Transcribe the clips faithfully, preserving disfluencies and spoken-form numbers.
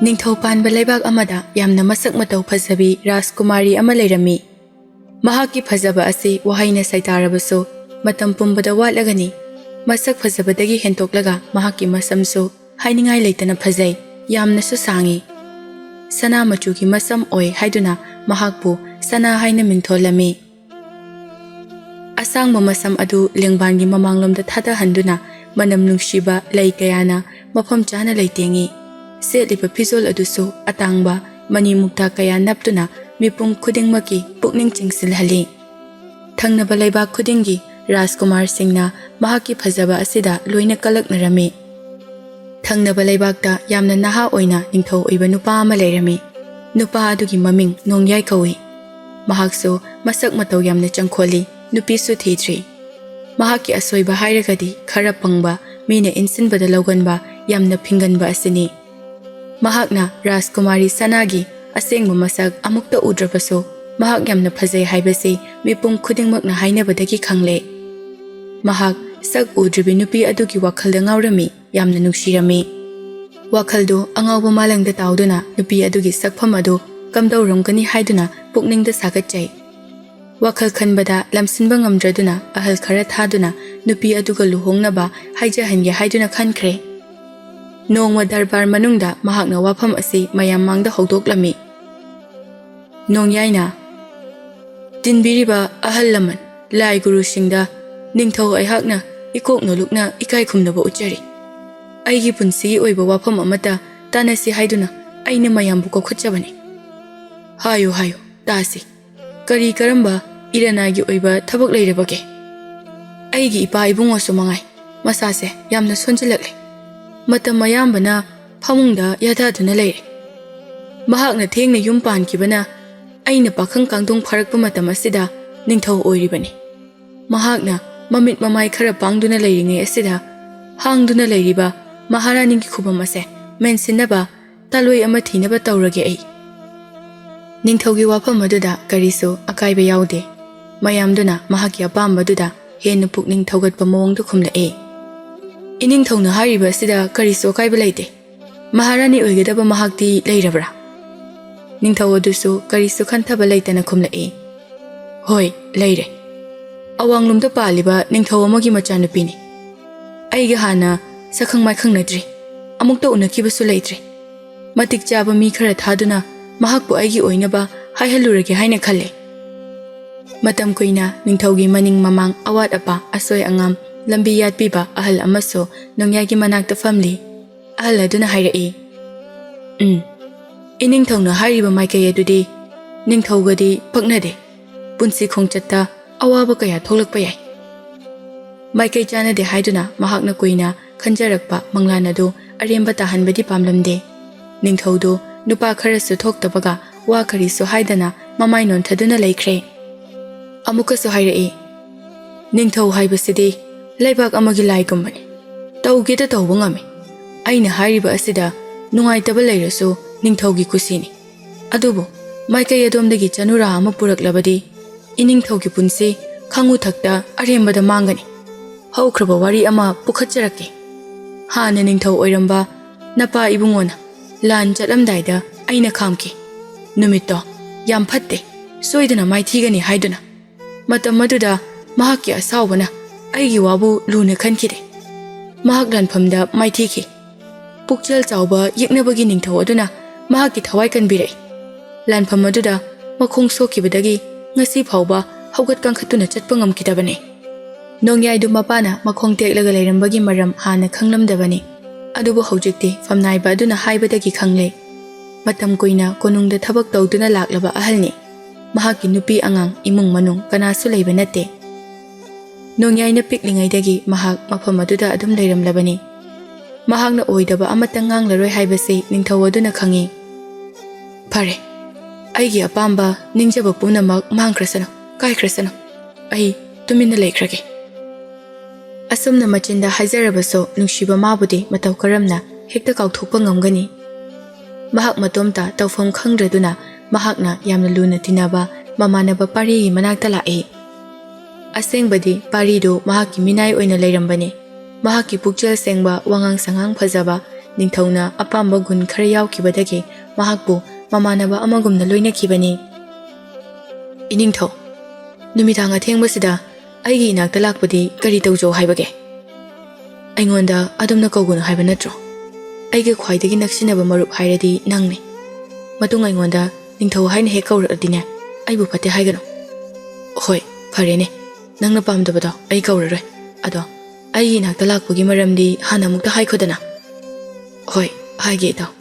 ꯅꯤꯡꯊꯧ ꯄꯥꯟꯕ ꯂꯩꯕꯥꯛ ꯑꯃꯗ ꯌꯥꯝꯅ ꯃꯁꯛ ꯃꯇꯧ ꯐꯖꯕꯤ ꯔꯥꯖꯀꯨꯃꯥꯔꯤ ꯑꯃ ꯂꯩꯔꯝꯃꯤ꯫ ꯃꯍꯥꯛꯀꯤ ꯐꯖꯕ ꯑꯁꯤ ꯋꯥꯍꯩꯅ ꯁꯩꯇꯥꯔꯕꯁꯨ ꯃꯇꯝ ꯄꯨꯝꯕꯗ ꯋꯥꯠꯂꯒꯅꯤ꯫ ꯃꯁꯛ ꯐꯖꯕꯗꯒꯤ ꯍꯦꯟꯇꯣꯛꯂꯒ ꯃꯍꯥꯛꯀꯤ ꯃꯁꯝꯁꯨ ꯍꯥꯏꯅꯤꯡꯉꯥꯏ ꯂꯩꯇꯅ ꯐꯖꯩ, ꯌꯥꯝꯅꯁꯨ ꯁꯥꯡꯉꯤ꯫ ꯁꯅꯥ ꯃꯆꯨꯒꯤ ꯃꯁꯝ ꯑꯣꯏ ꯍꯥꯏꯗꯨꯅ ꯃꯍꯥꯛꯄꯨ ꯁꯅꯥ ꯍꯥꯏꯅ ꯃꯤꯡꯊꯣꯜꯂꯝꯃꯤ꯫ ꯑꯁꯥꯡꯕ ꯃꯁꯝ ꯑꯗꯨ ꯂꯦꯡꯕꯥꯟꯒꯤ ꯃꯃꯥꯡꯂꯣꯝꯗ ꯊꯥꯗꯍꯟꯗꯨꯅ ꯃꯅꯝ ꯅꯨꯡꯁꯤꯕ ꯂꯩ ꯀꯌꯥꯅ ꯃꯐꯝ ꯆꯥꯅ ꯂꯩꯇꯦꯡꯉꯤ꯫ ꯁꯦꯠꯂꯤꯕ ꯐꯤꯖꯣꯜ ꯑꯗꯨꯁꯨ ꯑꯇꯥꯡꯕ ꯃꯅꯤ ꯃꯨꯛꯇꯥ ꯀꯌꯥ ꯅꯞꯇꯨꯅ ꯃꯤꯄꯨꯝ ꯈꯨꯗꯤꯡꯃꯛꯀꯤ ꯄꯨꯛꯅꯤꯡ ꯆꯤꯡꯁꯤꯜꯍꯜꯂꯤ꯫ ꯊꯪꯅꯕ ꯂꯩꯕꯥꯛ ꯈꯨꯗꯤꯡꯒꯤ ꯔꯥꯖꯀꯨꯃꯥꯔꯁꯤꯡꯅ ꯃꯍꯥꯛꯀꯤ ꯐꯖꯕ ꯑꯁꯤꯗ ꯂꯣꯏꯅ ꯀꯂꯛꯅꯔꯝꯃꯤ꯫ ꯊꯪꯅꯕ ꯂꯩꯕꯥꯛꯇ ꯌꯥꯝꯅ ꯅꯍꯥ ꯑꯣꯏꯅ ꯅꯤꯡꯊꯧ ꯑꯣꯏꯕ ꯅꯨꯄꯥ ꯑꯃ ꯂꯩꯔꯝꯃꯤ꯫ ꯅꯨꯄꯥ ꯑꯗꯨꯒꯤ ꯃꯃꯤꯡ ꯅꯣꯡꯌꯥꯏ ꯀꯧꯏ꯫ ꯃꯍꯥꯛꯁꯨ ꯃꯁꯛ ꯃꯇꯧ ꯌꯥꯝꯅ ꯆꯪꯈꯣꯜꯂꯤ, ꯅꯨꯄꯤꯁꯨ ꯊꯤꯗ꯭ꯔꯤ꯫ ꯃꯍꯥꯛꯀꯤ ꯑꯁꯣꯏꯕ ꯍꯥꯏꯔꯒꯗꯤ ꯈꯔ ꯄꯪꯕ, ꯃꯤꯅ ꯏꯟꯁꯤꯟꯕꯗ ꯂꯧꯒꯟꯕ, ꯌꯥꯝꯅ ꯐꯤꯡꯒꯟꯕ ꯑꯁꯤꯅꯤ꯫ ꯃꯍꯥꯛꯅ ꯔꯥꯖꯀꯨꯃꯥꯔꯤ ꯁꯅꯥꯒꯤ ꯑꯁꯦꯡꯕ ꯃꯁꯛ ꯑꯃꯨꯛꯇ ꯎꯗ꯭ꯔꯕꯁꯨ, ꯃꯍꯥꯛ ꯌꯥꯝꯅ ꯐꯖꯩ ꯍꯥꯏꯕꯁꯤ ꯃꯤꯄꯨꯝ ꯈꯨꯗꯤꯡꯃꯛꯅ ꯍꯥꯏꯅꯕꯗꯒꯤ ꯈꯪꯂꯦ꯫ ꯃꯍꯥꯛ ꯁꯛ ꯎꯗ꯭ꯔꯤꯕꯤ ꯅꯨꯄꯤ ꯑꯗꯨꯒꯤ ꯋꯥꯈꯜꯗ ꯉꯥꯎꯔꯝꯃꯤ, ꯌꯥꯝꯅ ꯅꯨꯡꯁꯤꯔꯝꯃꯤ꯫ ꯋꯥꯈꯜꯗꯨ ꯑꯉꯥꯎꯕ ꯃꯥꯂꯪꯗ ꯇꯥꯎꯗꯨꯅ ꯅꯨꯄꯤ ꯑꯗꯨꯒꯤ ꯁꯛꯐꯝ ꯑꯗꯨ ꯀꯝꯗꯧꯔꯝꯒꯅꯤ ꯍꯥꯏꯗꯨꯅ ꯄꯨꯛꯅꯤꯡꯗ ꯁꯥꯒꯠꯆꯩ꯫ ꯋꯥꯈꯜ ꯈꯟꯕꯗ ꯂꯝꯁꯤꯟꯕ ꯉꯝꯗ꯭ꯔꯗꯨꯅ ꯑꯍꯜ ꯈꯔ ꯊꯥꯗꯨꯅ ꯅꯨꯄꯤ ꯑꯗꯨꯒ ꯂꯨꯍꯣꯡꯅꯕ ꯍꯥꯏꯖꯍꯟꯒꯦ ꯍꯥꯏꯗꯨꯅ ꯈꯟꯈ꯭ꯔꯦ꯫ ꯅꯣꯡꯃ ꯗꯔꯕꯥꯔ ꯃꯅꯨꯡꯗ ꯃꯍꯥꯛꯅ ꯋꯥꯐꯝ ꯑꯁꯤ ꯃꯌꯥꯝ ꯃꯥꯡꯗ ꯍꯧꯗꯣꯛꯂꯝꯃꯤ꯫ ꯅꯣꯡꯌꯥꯏꯅ, "ꯇꯤꯟꯕꯤꯔꯤꯕ ꯑꯍꯜ ꯂꯃꯟ, ꯂꯥꯏ ꯒꯨꯔꯨꯁꯤꯡꯗ ꯅꯤꯡꯊꯧ ꯑꯩꯍꯥꯛꯅ ꯏꯀꯣꯛ ꯅꯣꯂꯨꯛꯅ ꯏꯀꯥꯏ ꯈꯨꯝꯅꯕ ꯎꯠꯆꯔꯤ꯫ ꯑꯩꯒꯤ ꯄꯨꯟꯁꯤꯒꯤ ꯑꯣꯏꯕ ꯋꯥꯐꯝ ꯑꯃꯠꯇ ꯇꯥꯟꯅꯁꯤ ꯍꯥꯏꯗꯨꯅ ꯑꯩꯅ ꯃꯌꯥꯝꯕꯨ ꯀꯧꯈꯠꯆꯕꯅꯤ꯫ ꯍꯥꯏꯌꯨ, ꯍꯥꯏꯌꯨ, ꯇꯥꯁꯤ꯫ ꯀꯔꯤ ꯀꯔꯝꯕ ꯏꯔꯅꯥꯏꯒꯤ ꯑꯣꯏꯕ ꯊꯕꯛ ꯂꯩꯔꯕꯒꯦ? ꯑꯩꯒꯤ ꯏꯄꯥ ꯏꯕꯨꯡꯉꯣꯁꯨ ꯃꯉꯥꯏ, ꯃꯁꯥꯁꯦ ꯌꯥꯝꯅ ꯁꯣꯟꯖꯤꯜꯂꯛꯂꯦ꯫ ꯃꯇꯝ ꯑꯌꯥꯝꯕꯅ ꯐꯃꯨꯡꯗ ꯌꯥꯊꯥꯗꯨꯅ ꯂꯩꯔꯦ꯫ ꯃꯍꯥꯛꯅ ꯊꯦꯡꯅ ꯌꯨꯝ ꯄꯥꯟꯈꯤꯕꯅ ꯑꯩꯅ ꯄꯥꯈꯪ ꯀꯥꯡꯗꯣꯡ ꯐꯥꯔꯛꯄ ꯃꯇꯝ ꯑꯁꯤꯗ ꯅꯤꯡꯊꯧ ꯑꯣꯏꯔꯤꯕꯅꯤ꯫ ꯃꯍꯥꯛꯅ ꯃꯃꯤꯠ ꯃꯃꯥꯏ ꯈꯔ ꯄꯥꯡꯗꯨꯅ ꯂꯩꯔꯤꯉꯩ ꯑꯁꯤꯗ ꯍꯥꯡꯗꯨꯅ ꯂꯩꯔꯤꯕ ꯃꯍꯥꯔꯥꯅꯤꯒꯤ ꯈꯨꯕꯝ ꯑꯁꯦ ꯃꯦꯟꯁꯤꯟꯅꯕ ꯇꯥꯂꯣꯏ ꯑꯃ ꯊꯤꯅꯕ ꯇꯧꯔꯒꯦ ꯑꯩ꯫" ꯅꯤꯡꯊꯧꯒꯤ ꯋꯥꯐꯝ ꯑꯗꯨꯗ ꯀꯔꯤꯁꯨ ꯑꯀꯥꯏꯕ ꯌꯥꯎꯗꯦ꯫ ꯃꯌꯥꯝꯗꯨꯅ ꯃꯍꯥꯛꯀꯤ ꯑꯄꯥꯝꯕꯗꯨꯗ ꯍꯦꯟꯅ ꯄꯨꯛꯅꯤꯡ ꯊꯧꯒꯠꯄ ꯃꯑꯣꯡꯗ ꯈꯨꯝꯂꯛꯏ꯫ "ꯏꯅꯤꯡꯊꯧꯅ ꯍꯥꯏꯔꯤꯕ ꯑꯁꯤꯗ ꯀꯔꯤꯁꯨ ꯑꯀꯥꯏꯕ ꯂꯩꯇꯦ꯫ "ꯃꯍꯥꯔꯥꯅꯤ ꯑꯣꯏꯒꯗꯕ ꯃꯍꯥꯛꯇꯤ ꯂꯩꯔꯕ꯭ꯔꯥ?" ꯅꯤꯡꯊꯧ ꯑꯗꯨꯁꯨ ꯀꯔꯤꯁꯨ ꯈꯟꯊꯕ ꯂꯩꯇꯅ ꯈꯨꯝꯂꯛꯏ, "ꯍꯣꯏ, ꯂꯩꯔꯦ꯫ ꯑꯋꯥꯡꯂꯣꯝꯗ ꯄꯥꯜꯂꯤꯕ ꯅꯤꯡꯊꯧ ꯑꯃꯒꯤ ꯃꯆꯥꯅꯨꯄꯤꯅꯤ꯫ ꯑꯩꯒ ꯍꯥꯟꯅ ꯁꯛꯈꯪ ꯃꯥꯏꯈꯪꯅꯗ꯭ꯔꯤ, ꯑꯃꯨꯛꯇ ꯎꯅꯈꯤꯕꯁꯨ ꯂꯩꯇ꯭ꯔꯤ꯫ ꯃꯇꯤꯛ ꯆꯥꯕ ꯃꯤ ꯈꯔ ꯊꯥꯗꯨꯅ ꯃꯍꯥꯛꯄꯨ ꯑꯩꯒꯤ ꯑꯣꯏꯅꯕ ꯍꯥꯏꯍꯜꯂꯨꯔꯒꯦ ꯍꯥꯏꯅ ꯈꯜꯂꯤ꯫" ꯃꯇꯝ ꯀꯨꯏꯅ ꯅꯤꯡꯊꯧꯒꯤ ꯃꯅꯤꯡ ꯃꯃꯥꯡ, ꯑꯋꯥꯠ ꯑꯄꯥ, ꯑꯁꯣꯏ ꯑꯉꯥꯝ ꯂꯝꯕꯤ ꯌꯥꯠꯄꯤꯕ ꯑꯍꯜ ꯑꯃꯁꯨ ꯅꯣꯡꯌꯥꯏꯒꯤ ꯃꯅꯥꯛꯇ ꯐꯝꯂꯤ꯫ ꯑꯍꯜ ꯑꯗꯨꯅ ꯍꯥꯏꯔꯛꯏ, "ꯎꯝ, ꯏꯅꯤꯡꯊꯧꯅ ꯍꯥꯏꯔꯤꯕ ꯃꯥꯏꯀꯩ ꯑꯗꯨꯗꯤ ꯅꯤꯡꯊꯧꯒꯗꯤ ꯄꯛꯅꯗꯦ꯫ ꯄꯨꯟꯁꯤ ꯈꯣꯡꯆꯠꯇ ꯑꯋꯥꯕ ꯀꯌꯥ ꯊꯣꯛꯂꯛꯄ ꯌꯥꯏ꯫" ꯃꯥꯏꯀꯩ ꯆꯥꯟꯅꯗꯦ ꯍꯥꯏꯗꯨꯅ ꯃꯍꯥꯛꯅ ꯀꯨꯏꯅ ꯈꯟꯖꯔꯛꯄ ꯃꯪꯂꯥꯟ ꯑꯗꯨ ꯑꯔꯦꯝꯕ ꯇꯥꯍꯟꯕꯗꯤ ꯄꯥꯝꯂꯝꯗꯦ꯫ ꯅꯤꯡꯊꯧꯗꯨ ꯅꯨꯄꯥ ꯈꯔꯁꯨ ꯊꯣꯛꯇꯕꯒ ꯋꯥ ꯀꯔꯤꯁꯨ ꯍꯥꯏꯗꯅ ꯃꯃꯥꯏ ꯅꯣꯟꯊꯗꯨꯅ ꯂꯩꯈ꯭ꯔꯦ꯫ ꯑꯃꯨꯛꯀꯁꯨ ꯍꯥꯏꯔꯛꯏ, "ꯅꯤꯡꯊꯧ ꯍꯥꯏꯕꯁꯤꯗꯤ ꯂꯩꯕꯥꯛ ꯑꯃꯒꯤ ꯂꯥꯏꯒꯨꯝꯕꯅꯤ꯫ ꯇꯧꯒꯦꯗ ꯇꯧꯕ ꯉꯝꯃꯤ꯫ ꯑꯩꯅ ꯍꯥꯏꯔꯤꯕ ꯑꯁꯤꯗ ꯅꯨꯡꯉꯥꯏꯇꯕ ꯂꯩꯔꯁꯨ ꯅꯤꯡꯊꯧꯒꯤ ꯀꯨꯁꯤꯅꯤ꯫ ꯑꯗꯨꯕꯨ ꯃꯥꯏꯀꯩ ꯑꯗꯣꯝꯗꯒꯤ ꯆꯅꯨꯔꯥ ꯑꯃ ꯄꯨꯔꯛꯂꯕꯗꯤ ꯏꯅꯤꯡꯊꯧꯒꯤ ꯄꯨꯟꯁꯤ ꯈꯪꯉꯨꯊꯛꯇ ꯑꯔꯦꯝꯕꯗ ꯃꯥꯡꯒꯅꯤ꯫ ꯍꯧꯈ꯭ꯔꯕ ꯋꯥꯔꯤ ꯑꯃ ꯄꯨꯈꯠꯆꯔꯛꯀꯦ꯫ ꯍꯥꯟꯅ ꯅꯤꯡꯊꯧ ꯑꯣꯏꯔꯝꯕ ꯅꯄꯥ ꯏꯕꯨꯡꯉꯣꯅ ꯂꯥꯟ ꯆꯠꯂꯝꯗꯥꯏꯗ ꯑꯩꯅ ꯈꯥꯝꯈꯤ꯫ ꯅꯨꯃꯤꯠꯇꯣ ꯌꯥꯝ ꯐꯠꯇꯦ, ꯁꯣꯏꯗꯅ ꯃꯥꯏꯊꯤꯒꯅꯤ ꯍꯥꯏꯗꯨꯅ꯫ ꯃꯇꯝ ꯑꯗꯨꯗ ꯃꯍꯥꯛꯀꯤ ꯑꯁꯥꯎꯕꯅ ꯑꯩꯒꯤ ꯋꯥꯕꯨ ꯂꯨꯅ ꯈꯟꯈꯤꯗꯦ꯫ ꯃꯍꯥꯛ ꯂꯥꯟꯐꯝꯗ ꯃꯥꯏꯊꯤꯈꯤ꯫ ꯄꯨꯛꯆꯦꯜ ꯆꯥꯎꯕ ꯌꯦꯛꯅꯕꯒꯤ ꯅꯤꯡꯊꯧ ꯑꯗꯨꯅ ꯃꯍꯥꯛꯀꯤ ꯊꯋꯥꯏ ꯀꯟꯕꯤꯔꯛꯏ꯫ ꯂꯥꯟꯐꯝ ꯑꯗꯨꯗ ꯃꯈꯣꯡ ꯁꯣꯛꯈꯤꯕꯗꯒꯤ ꯉꯁꯤ ꯐꯥꯎꯕ ꯍꯧꯒꯠ ꯀꯥꯡꯈꯠꯇꯨꯅ ꯆꯠꯄ ꯉꯝꯈꯤꯗꯕꯅꯤ꯫" ꯅꯣꯡꯌꯥꯏꯗꯨ ꯃꯄꯥꯅ ꯃꯈꯣꯡ ꯇꯦꯛꯂꯒ ꯂꯩꯔꯝꯕꯒꯤ ꯃꯔꯝ ꯍꯥꯟꯅ ꯈꯪꯂꯝꯗꯕꯅꯤ꯫ ꯑꯗꯨꯕꯨ ꯍꯧꯖꯤꯛꯇꯤ ꯐꯝꯅꯥꯏꯕ ꯑꯗꯨꯅ ꯍꯥꯏꯕꯗꯒꯤ ꯈꯪꯂꯦ꯫ ꯃꯇꯝ ꯀꯨꯏꯅ ꯀꯣꯅꯨꯡꯗ ꯊꯕꯛ ꯇꯧꯗꯨꯅ ꯂꯥꯛꯂꯕ ꯑꯍꯜꯅꯤ꯫ ꯃꯍꯥꯛꯀꯤ ꯅꯨꯄꯤ ꯑꯉꯥꯡ, ꯏꯃꯨꯡ ꯃꯅꯨꯡ ꯀꯅꯥꯁꯨ ꯂꯩꯕ ꯅꯠꯇꯦ꯫ ꯅꯣꯡꯌꯥꯏꯅ ꯄꯤꯛꯂꯤꯉꯩꯗꯒꯤ ꯃꯍꯥꯛ ꯃꯐꯝ ꯑꯗꯨꯗ ꯑꯗꯨꯝ ꯂꯩꯔꯝꯂꯕꯅꯤ꯫ ꯃꯍꯥꯛꯅ ꯑꯣꯏꯗꯕ ꯑꯃꯠꯇ ꯉꯥꯡꯂꯔꯣꯏ ꯍꯥꯏꯕꯁꯤ ꯅꯤꯡꯊꯧ ꯑꯗꯨꯅ ꯈꯪꯏ꯫ "ꯐꯔꯦ, ꯑꯩꯒꯤ ꯑꯄꯥꯝꯕ ꯅꯤꯡꯖꯕ ꯄꯨꯝꯅꯃꯛ ꯃꯥꯡꯈ꯭ꯔꯁꯅꯨ, ꯀꯥꯏꯈ꯭ꯔꯁꯅꯨ꯫ ꯑꯩ ꯇꯨꯃꯤꯟꯅ ꯂꯩꯈ꯭ꯔꯒꯦ꯫" ꯑꯁꯨꯝꯅ ꯃꯆꯤꯟꯗ ꯍꯥꯏꯖꯔꯕꯁꯨ ꯅꯨꯡꯁꯤꯕ ꯃꯥꯕꯨꯗꯤ ꯃꯇꯧ ꯀꯔꯝꯅ ꯍꯦꯛꯇ ꯀꯥꯎꯊꯣꯛꯄ ꯉꯝꯒꯅꯤ? ꯃꯍꯥꯛ ꯃꯇꯣꯝꯇ ꯇꯧꯐꯝ ꯈꯪꯗ꯭ꯔꯗꯨꯅ ꯃꯍꯥꯛꯅ ꯌꯥꯝꯅ ꯂꯨꯅ ꯇꯤꯟꯅꯕ ꯃꯃꯥꯟꯅꯕ ꯄꯥꯔꯤꯒꯤ ꯃꯅꯥꯛꯇ ꯂꯥꯛꯏ꯫ ꯑꯁꯦꯡꯕꯗꯤ ꯄꯥꯔꯤꯗꯨ ꯃꯍꯥꯛꯀꯤ ꯃꯤꯅꯥꯏ ꯑꯣꯏꯅ ꯂꯩꯔꯝꯕꯅꯤ꯫ ꯃꯍꯥꯛꯀꯤ ꯄꯨꯛꯆꯦꯜ ꯁꯦꯡꯕ, ꯋꯥꯉꯥꯡ ꯁꯉꯥꯡ ꯐꯖꯕ, ꯅꯤꯡꯊꯧꯅ ꯑꯄꯥꯝꯕ ꯒꯨꯟ ꯈꯔ ꯌꯥꯎꯈꯤꯕꯗꯒꯤ ꯃꯍꯥꯛꯄꯨ ꯃꯃꯥꯟꯅꯕ ꯑꯃꯒꯨꯝꯅ ꯂꯣꯏꯅꯈꯤꯕꯅꯤ꯫ "ꯏꯅꯤꯡꯊꯧ, ꯅꯨꯃꯤꯗꯥꯡ ꯑꯊꯦꯡꯕꯁꯤꯗ ꯑꯩꯒꯤ ꯏꯅꯥꯛꯇ ꯂꯥꯛꯄꯗꯤ ꯀꯔꯤ ꯇꯧꯖꯧ ꯍꯥꯏꯕꯒꯦ? ꯑꯩꯉꯣꯟꯗ ꯑꯗꯨꯝꯅ ꯀꯧꯒꯅꯨ ꯍꯥꯏꯕ ꯅꯠꯇ꯭ꯔꯣ? ꯑꯩꯒ ꯈ꯭ꯋꯥꯏꯗꯒꯤ ꯅꯛꯁꯤꯟꯅꯕ ꯃꯔꯨꯞ ꯍꯥꯏꯔꯗꯤ ꯅꯪꯅꯤ꯫ ꯃꯇꯨꯡ ꯑꯩꯉꯣꯟꯗ ꯅꯤꯡꯊꯧ ꯍꯥꯏꯅ ꯍꯦꯛ ꯀꯧꯔꯛꯑꯗꯤꯅꯦ, ꯑꯩꯕꯨ ꯐꯠꯇꯦ ꯍꯥꯏꯒꯅꯨ꯫" "ꯍꯣꯏ, ꯐꯔꯦꯅꯦ, ꯅꯪꯅ ꯄꯥꯝꯗꯕꯗꯣ ꯑꯩ ꯀꯧꯔꯔꯣꯏ꯫ ꯑꯗꯣ ꯑꯩꯒꯤ ꯏꯅꯥꯛꯇ ꯂꯥꯛꯄꯒꯤ ꯃꯔꯝꯗꯤ ꯍꯥꯟꯅ ꯑꯃꯨꯛꯇ ꯍꯥꯏꯈꯣꯗꯅ꯫" "ꯍꯣꯏ, ꯍꯥꯏꯒꯦ ꯏꯇꯥꯎ꯫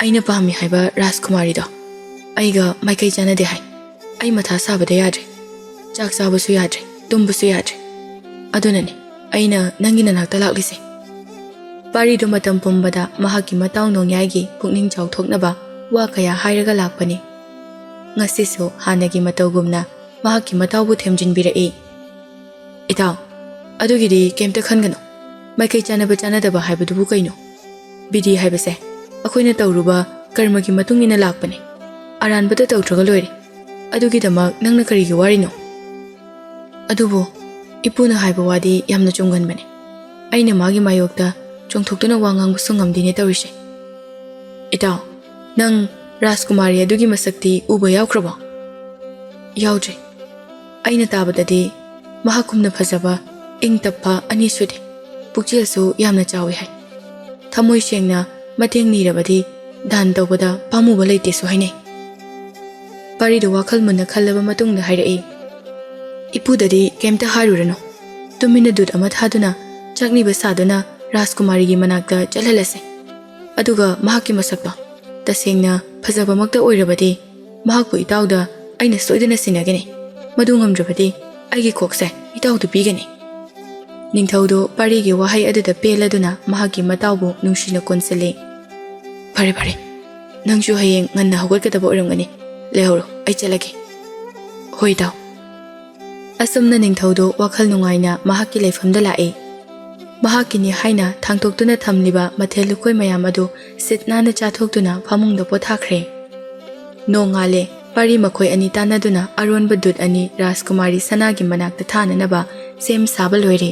ꯑꯩꯅ ꯄꯥꯝꯃꯤ ꯍꯥꯏꯕ ꯔꯥꯖꯀꯨꯃꯥꯔꯤꯗꯣ ꯑꯩꯒ ꯃꯥꯏꯀꯩ ꯆꯥꯟꯅꯗꯦ ꯍꯥꯏ꯫ ꯑꯩ ꯃꯊꯥ ꯁꯥꯕꯗ ꯌꯥꯗ꯭ꯔꯦ꯫ ꯆꯥꯛ ꯆꯥꯕꯁꯨ ꯌꯥꯗ꯭ꯔꯦ, ꯇꯨꯝꯕꯁꯨ ꯌꯥꯗ꯭ꯔꯦ꯫ ꯑꯗꯨꯅꯅꯦ ꯑꯩꯅ ꯅꯪꯒꯤ ꯅꯅꯥꯛꯇ ꯂꯥꯛꯂꯤꯁꯦ꯫" ꯄꯥꯔꯤꯗꯨ ꯃꯇꯝ ꯄꯨꯝꯕꯗ ꯃꯍꯥꯛꯀꯤ ꯃꯇꯥꯎ ꯅꯣꯡꯌꯥꯏꯒꯤ ꯄꯨꯛꯅꯤꯡ ꯆꯥꯎꯊꯣꯛꯅꯕ ꯋꯥ ꯀꯌꯥ ꯍꯥꯏꯔꯒ ꯂꯥꯛꯄꯅꯤ꯫ ꯉꯁꯤꯁꯨ ꯍꯥꯟꯅꯒꯤ ꯃꯇꯧꯒꯨꯝꯅ ꯃꯍꯥꯛꯀꯤ ꯃꯇꯥꯎꯕꯨ ꯊꯦꯝꯖꯤꯟꯕꯤꯔꯛꯏ꯫ "ꯏꯇꯥꯎ, ꯑꯗꯨꯒꯤꯗꯤ ꯀꯩꯝꯇ ꯈꯟꯒꯅꯨ꯫ ꯃꯥꯏꯀꯩ ꯆꯥꯟꯅꯕ ꯆꯥꯟꯅꯗꯕ ꯍꯥꯏꯕꯗꯨꯕꯨ ꯀꯩꯅꯣ? ꯕꯤꯙꯤ ꯍꯥꯏꯕꯁꯦ ꯑꯩꯈꯣꯏꯅ ꯇꯧꯔꯨꯕ ꯀꯔꯃꯒꯤ ꯃꯇꯨꯡ ꯏꯟꯅ ꯂꯥꯛꯄꯅꯦ꯫ ꯑꯔꯥꯟꯕꯗ ꯇꯧꯗ꯭ꯔꯒ ꯂꯣꯏꯔꯦ꯫ ꯑꯗꯨꯒꯤꯗꯃꯛ ꯅꯪꯅ ꯀꯔꯤꯒꯤ ꯋꯥꯔꯤꯅꯣ?" "ꯑꯗꯨꯕꯨ ꯏꯄꯨꯅ ꯍꯥꯏꯕ ꯋꯥꯗꯤ ꯌꯥꯝꯅ ꯆꯨꯝꯒꯟꯕꯅꯦ꯫ ꯑꯩꯅ ꯃꯥꯒꯤ ꯃꯥꯌꯣꯛꯇ ꯆꯣꯡꯊꯣꯛꯇꯨꯅ ꯋꯥ ꯉꯥꯡꯕꯁꯨ ꯉꯝꯗꯦꯅꯦ ꯇꯧꯔꯤꯁꯦ꯫" "ꯏꯇꯥꯎ, ꯅꯪ ꯔꯥꯖꯀꯨꯃꯥꯔꯤ ꯑꯗꯨꯒꯤ ꯃꯁꯛꯇꯤ ꯎꯕ ꯌꯥꯎꯈ꯭ꯔꯕꯣ?" "ꯌꯥꯎꯗ꯭ꯔꯤ꯫ ꯑꯩꯅ ꯇꯥꯕꯗꯗꯤ ꯃꯍꯥꯛꯀꯨꯝꯅ ꯐꯖꯕ, ꯏꯪ ꯇꯞꯄ ꯑꯅꯤ ꯁꯨꯗꯦ꯫ ꯄꯨꯛꯆꯦꯜꯁꯨ ꯌꯥꯝꯅ ꯆꯥꯎꯏ ꯍꯥꯏ꯫ ꯊꯃꯣꯏ ꯁꯦꯡꯅ ꯃꯇꯦꯡ ꯅꯤꯔꯕꯗꯤ ꯗꯥꯟ ꯇꯧꯕꯗ ꯄꯥꯝꯃꯨꯕ ꯂꯩꯇꯦꯁꯨ ꯍꯥꯏꯅꯩ꯫" ꯄꯥꯔꯤꯗꯨ ꯋꯥꯈꯜ ꯃꯨꯟꯅ ꯈꯜꯂꯕ ꯃꯇꯨꯡꯗ ꯍꯥꯏꯔꯛꯏ, "ꯏꯄꯨꯗꯗꯤ ꯀꯩꯝꯇ ꯍꯥꯏꯔꯨꯔꯅꯨ꯫ ꯇꯨꯃꯤꯟꯅ ꯗꯨꯠ ꯑꯃ ꯊꯥꯗꯨꯅ ꯆꯥꯛꯅꯤꯕ ꯁꯥꯗꯨꯅ ꯔꯥꯖꯀꯨꯃꯥꯔꯤꯒꯤ ꯃꯅꯥꯛꯇ ꯆꯠꯍꯜꯂꯁꯦ꯫ ꯑꯗꯨꯒ ꯃꯍꯥꯛꯀꯤ ꯃꯁꯛꯇꯣ ꯇꯁꯦꯡꯅ ꯐꯖꯕꯃꯛꯇ ꯑꯣꯏꯔꯕꯗꯤ ꯃꯍꯥꯛꯄꯨ ꯏꯇꯥꯎꯗ ꯑꯩꯅ ꯁꯣꯏꯗꯅ ꯁꯤꯟꯅꯒꯅꯤ꯫ ꯃꯗꯨ ꯉꯝꯗ꯭ꯔꯕꯗꯤ ꯑꯩꯒꯤ ꯀꯣꯛꯁꯦ ꯏꯇꯥꯎꯗ ꯄꯤꯒꯅꯤ꯫" ꯅꯤꯡꯊꯧꯗꯨ ꯄꯥꯔꯤꯒꯤ ꯋꯥꯍꯩ ꯑꯗꯨꯗ ꯄꯦꯜꯂꯗꯨꯅ ꯃꯍꯥꯛꯀꯤ ꯃꯇꯥꯎꯕꯨ ꯅꯨꯡꯁꯤꯅ ꯀꯣꯟꯁꯤꯜꯂꯤ꯫ "ꯐꯔꯦ, ꯐꯔꯦ꯫ ꯅꯪꯁꯨ ꯍꯌꯦꯡ ꯉꯟꯅ ꯍꯧꯒꯠꯀꯗꯕ ꯑꯣꯏꯔꯝꯒꯅꯤ꯫ ꯂꯩꯍꯧꯔꯣ, ꯑꯩ ꯆꯠꯂꯒꯦ꯫" "ꯍꯣꯏ, ꯏꯇꯥꯎ꯫" ꯑꯁꯨꯝꯅ ꯅꯤꯡꯊꯧꯗꯨ ꯋꯥꯈꯜ ꯅꯨꯡꯉꯥꯏꯅ ꯃꯍꯥꯛꯀꯤ ꯂꯩꯐꯝꯗ ꯂꯥꯛꯏ꯫ ꯃꯍꯥꯛꯀꯤꯅꯤ ꯍꯥꯏꯅ ꯊꯥꯡꯇꯣꯛꯇꯨꯅ ꯊꯝꯂꯤꯕ ꯃꯊꯦꯜ ꯂꯨꯀꯣꯏ ꯃꯌꯥꯝ ꯑꯗꯨ ꯁꯤꯠ ꯅꯥꯟꯅ ꯆꯥꯊꯣꯛꯇꯨꯅ ꯐꯃꯨꯡꯗ ꯄꯣꯊꯥꯈ꯭ꯔꯦ꯫ ꯅꯣꯡꯉꯥꯜꯂꯦ꯫ ꯄꯥꯔꯤ ꯃꯈꯣꯏ ꯑꯅꯤ ꯇꯥꯟꯅꯗꯨꯅ ꯑꯔꯣꯟꯕ ꯗꯨꯠ ꯑꯅꯤ ꯔꯥꯖꯀꯨꯃꯥꯔꯤ ꯁꯅꯥꯒꯤ ꯃꯅꯥꯛꯇ ꯊꯥꯅꯅꯕ ꯁꯦꯝ ꯁꯥꯕ ꯂꯣꯏꯔꯦ꯫